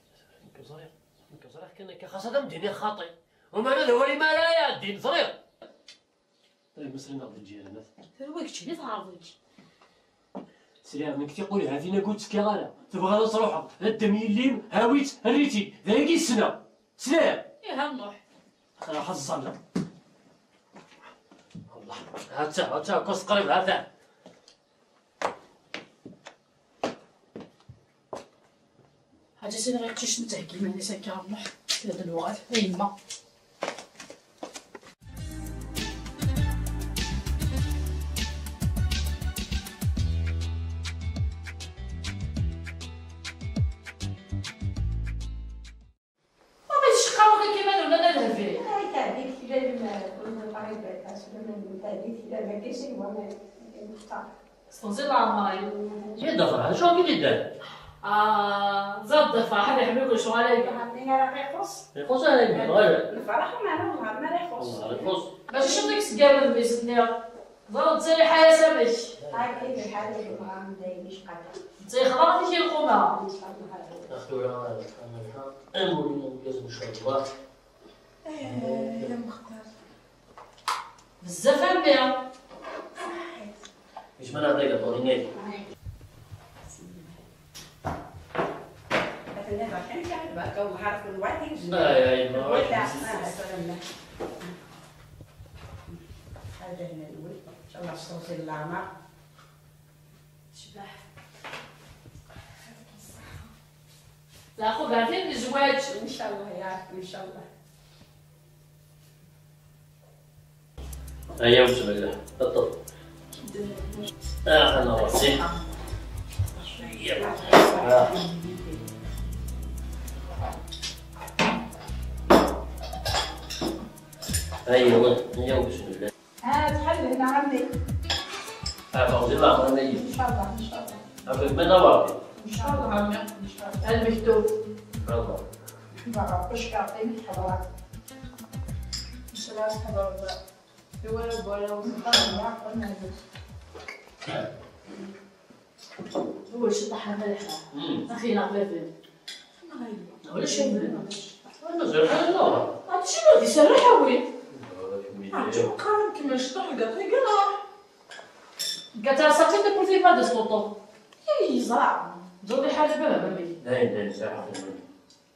كزريق كان كخاصة مديني خاطئ وما انا هو اللي ما لا يا الدين صغير. طيب مسري ناخذ الجيران هو كتشي اللي تعرضك سلام منك تيقول هذه قلت كي غالا تبغى تروح الدم يليم هاويت هريتي ذاكي السنة سلام. يا هنوح راح الصلاة الله هاتا هاتا كوس قريب هاتا. حاجة سيني غير كيش نتهكي ماني ساكا نروح هذا الوقت يما. استنزل العمري يا دفرة شو كي دار؟ زاد دفرة حد يحملك شو عليك عطينا راه يخص يخص عليك غير الفرح معنا والله ما يخص والله يخص باش شو ديك سكامل بيسني ضرب تسالي حياة سمك هاي كاين الحالة اللي بغا مداينيش قادر تيخضر في القمة أخويا أموري إن شاء الله يا مختار بزاف عمي مش من هذاك طوريني لا يا يما هذا هنا الأول إن شاء الله الصوت الأعمار شبح لا خو بعدين الزواج إن شاء الله يا رب إن شاء الله. هيا بسم الله تفضل. أنا راسي. أيوا هيا بسم الله. تحل هنا عمي. فوزي الله أنا إن شاء الله إن شاء الله. أبي من أورطي. إن شاء الله عمي إن شاء الله. المكتوب. الله. ما باش يعطيني الحضارات. إن شاء الله الحضارات. ولا ولا وصدق قلنا هو شطح ملحة أخي نغفل ولا شيء أنا زرحة لا هذا شنو غادي يسرح وين عرفتي قارن كما شطح قالت لي قالت لها صافي تبورتي با دو سطوطو يزرع زودي حاجة بابا بامي لا لا زرحة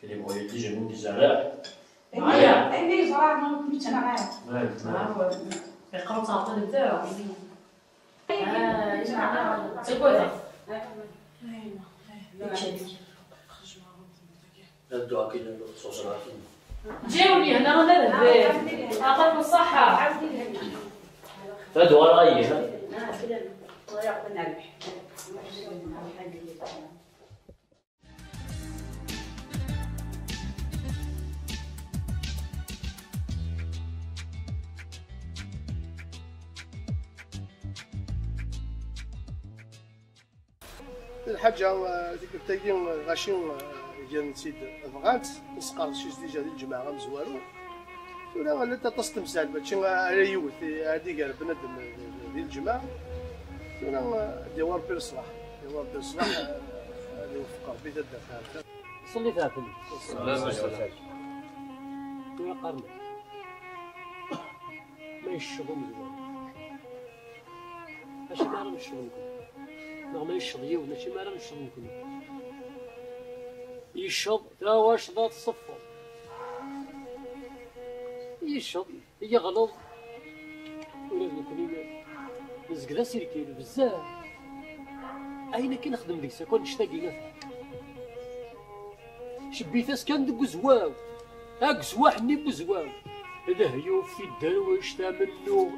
كلي بغا يجي من زرع هيا اللي زرع ما كنتش انا عارف يقرا تعطيني نتاعو تقولها الدعاء كاين الخصوص العافية جاوني هنا انا لاباس عطاكم الصحة هادو غير ها الله يعطينا الربح. الحاجة تاكي غاشي ديال نسيد بغات نسقر شي جديد ديال الجماعة مزوارو ولا لا تستمسال ماشي على يوث هادي قال بنادم ديال الجماعة ولا ديوار بير صلاح ديوار بير صلاح اللي وفق ربي تدخل صلي ثلاثة لا قرن ما يشغل مزوار ماشي ما راه نشغل ما يشض ماشي ما راه نشض نكون يشض تا واش ذات الصفر يشض يغلط ولا نكون نزكدا سيركيلو بزاف اين كي نخدم ديك الساعة كون نشتاقي مثلا شبيتاس كان دك زواو هاك زواحني بزواو الهيوف في الدرويش تا منو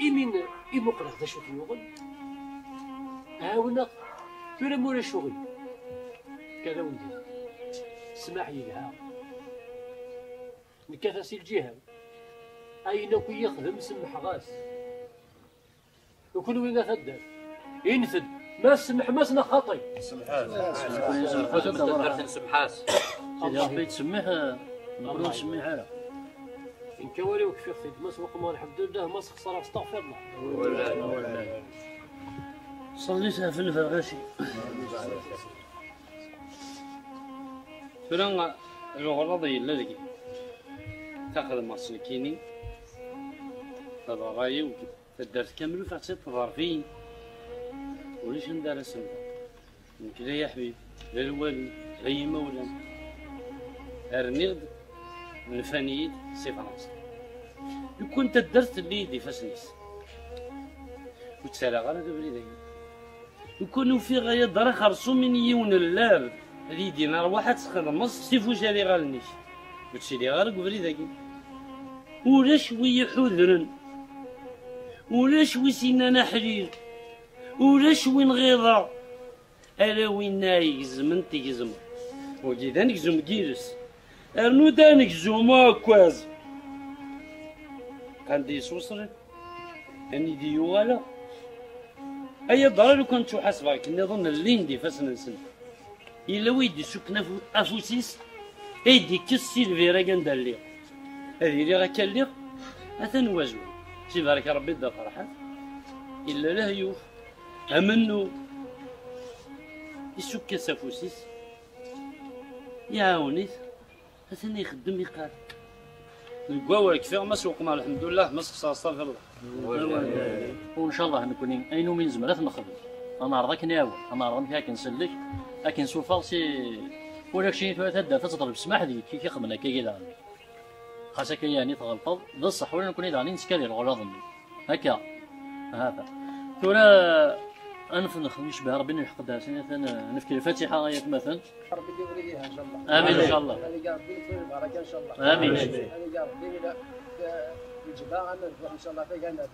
إمين إمقرا دا شو يغل هاونا تورا مولا شغل كذا وندير سمح لي نكاثاسي الجهة أين كي يخدم سمح غاس وكل وين تدار ينفد ما سمح ما سنا خاطي سمحاس سمحاس سيدي ربي تسميه نقولوا نسميه حاله إن كوالي وكفي خفيف ما سوق ما الحمد لله ما سخسر استغفر الله ولا صليتها في الفرغاشي ترى الغرض يلا ذكي تاخذ مارسلكيني تضراي تدارت كامل فاتت تضرفين وليش ندار سنة كذا يا حبيب لا الوالد لا يما ولا أرنيغد نفانيد سي فرنسا لو كنت درت اللي يدي فاسنيس وتسالى غير هذا بريدين لو كانوا في غاية دار خرصو من يون اللاب اللي يدينا رواحة تخدم سيفو جاري غالنيش وتسيلي غير قبريداكي ولا شوية حذرا ولا شوي سنانا حرير ولا شوي نغيضة ألا وين يزمن تيزم وكذا نكزم كيرس أرنو دا نكزم أكواز كان دي سوسر أني دي يوغالا اي ضرر لو كنت حاسبك نظن الليندي فاس نسن الا ويدي سكنة افوسيس ايدي كسي الفيرا كندالي هذه اللي غا كاللي اثن واجو سي بارك ربي دا فرحات الا له يوف امنو يسك سافوسيس يعاونيت اثن يخدم يقال نقوا كفي ما سوقنا الحمد لله ما سخسر استغفر الله وان شاء الله نكون اينو من زمرات نخدم انا رضاك ناوي انا رضاك كنسلك لكن سوف سي ولا شي تهدى تضرب سماح ديك كي كيخدمنا كي كي خاصك يعني تغلطض ذا الصح ولا نكون إذا نسكالي الغلاظ هكا هذا تورا أنا نخدم يشبه ربي نحقد سنة نفكر الفاتحة غاية مثلا ربي يوليها إن شاء الله. آمين إن شاء الله. البركة إن شاء الله. آمين. ربي الجبال إن شاء الله في جنة.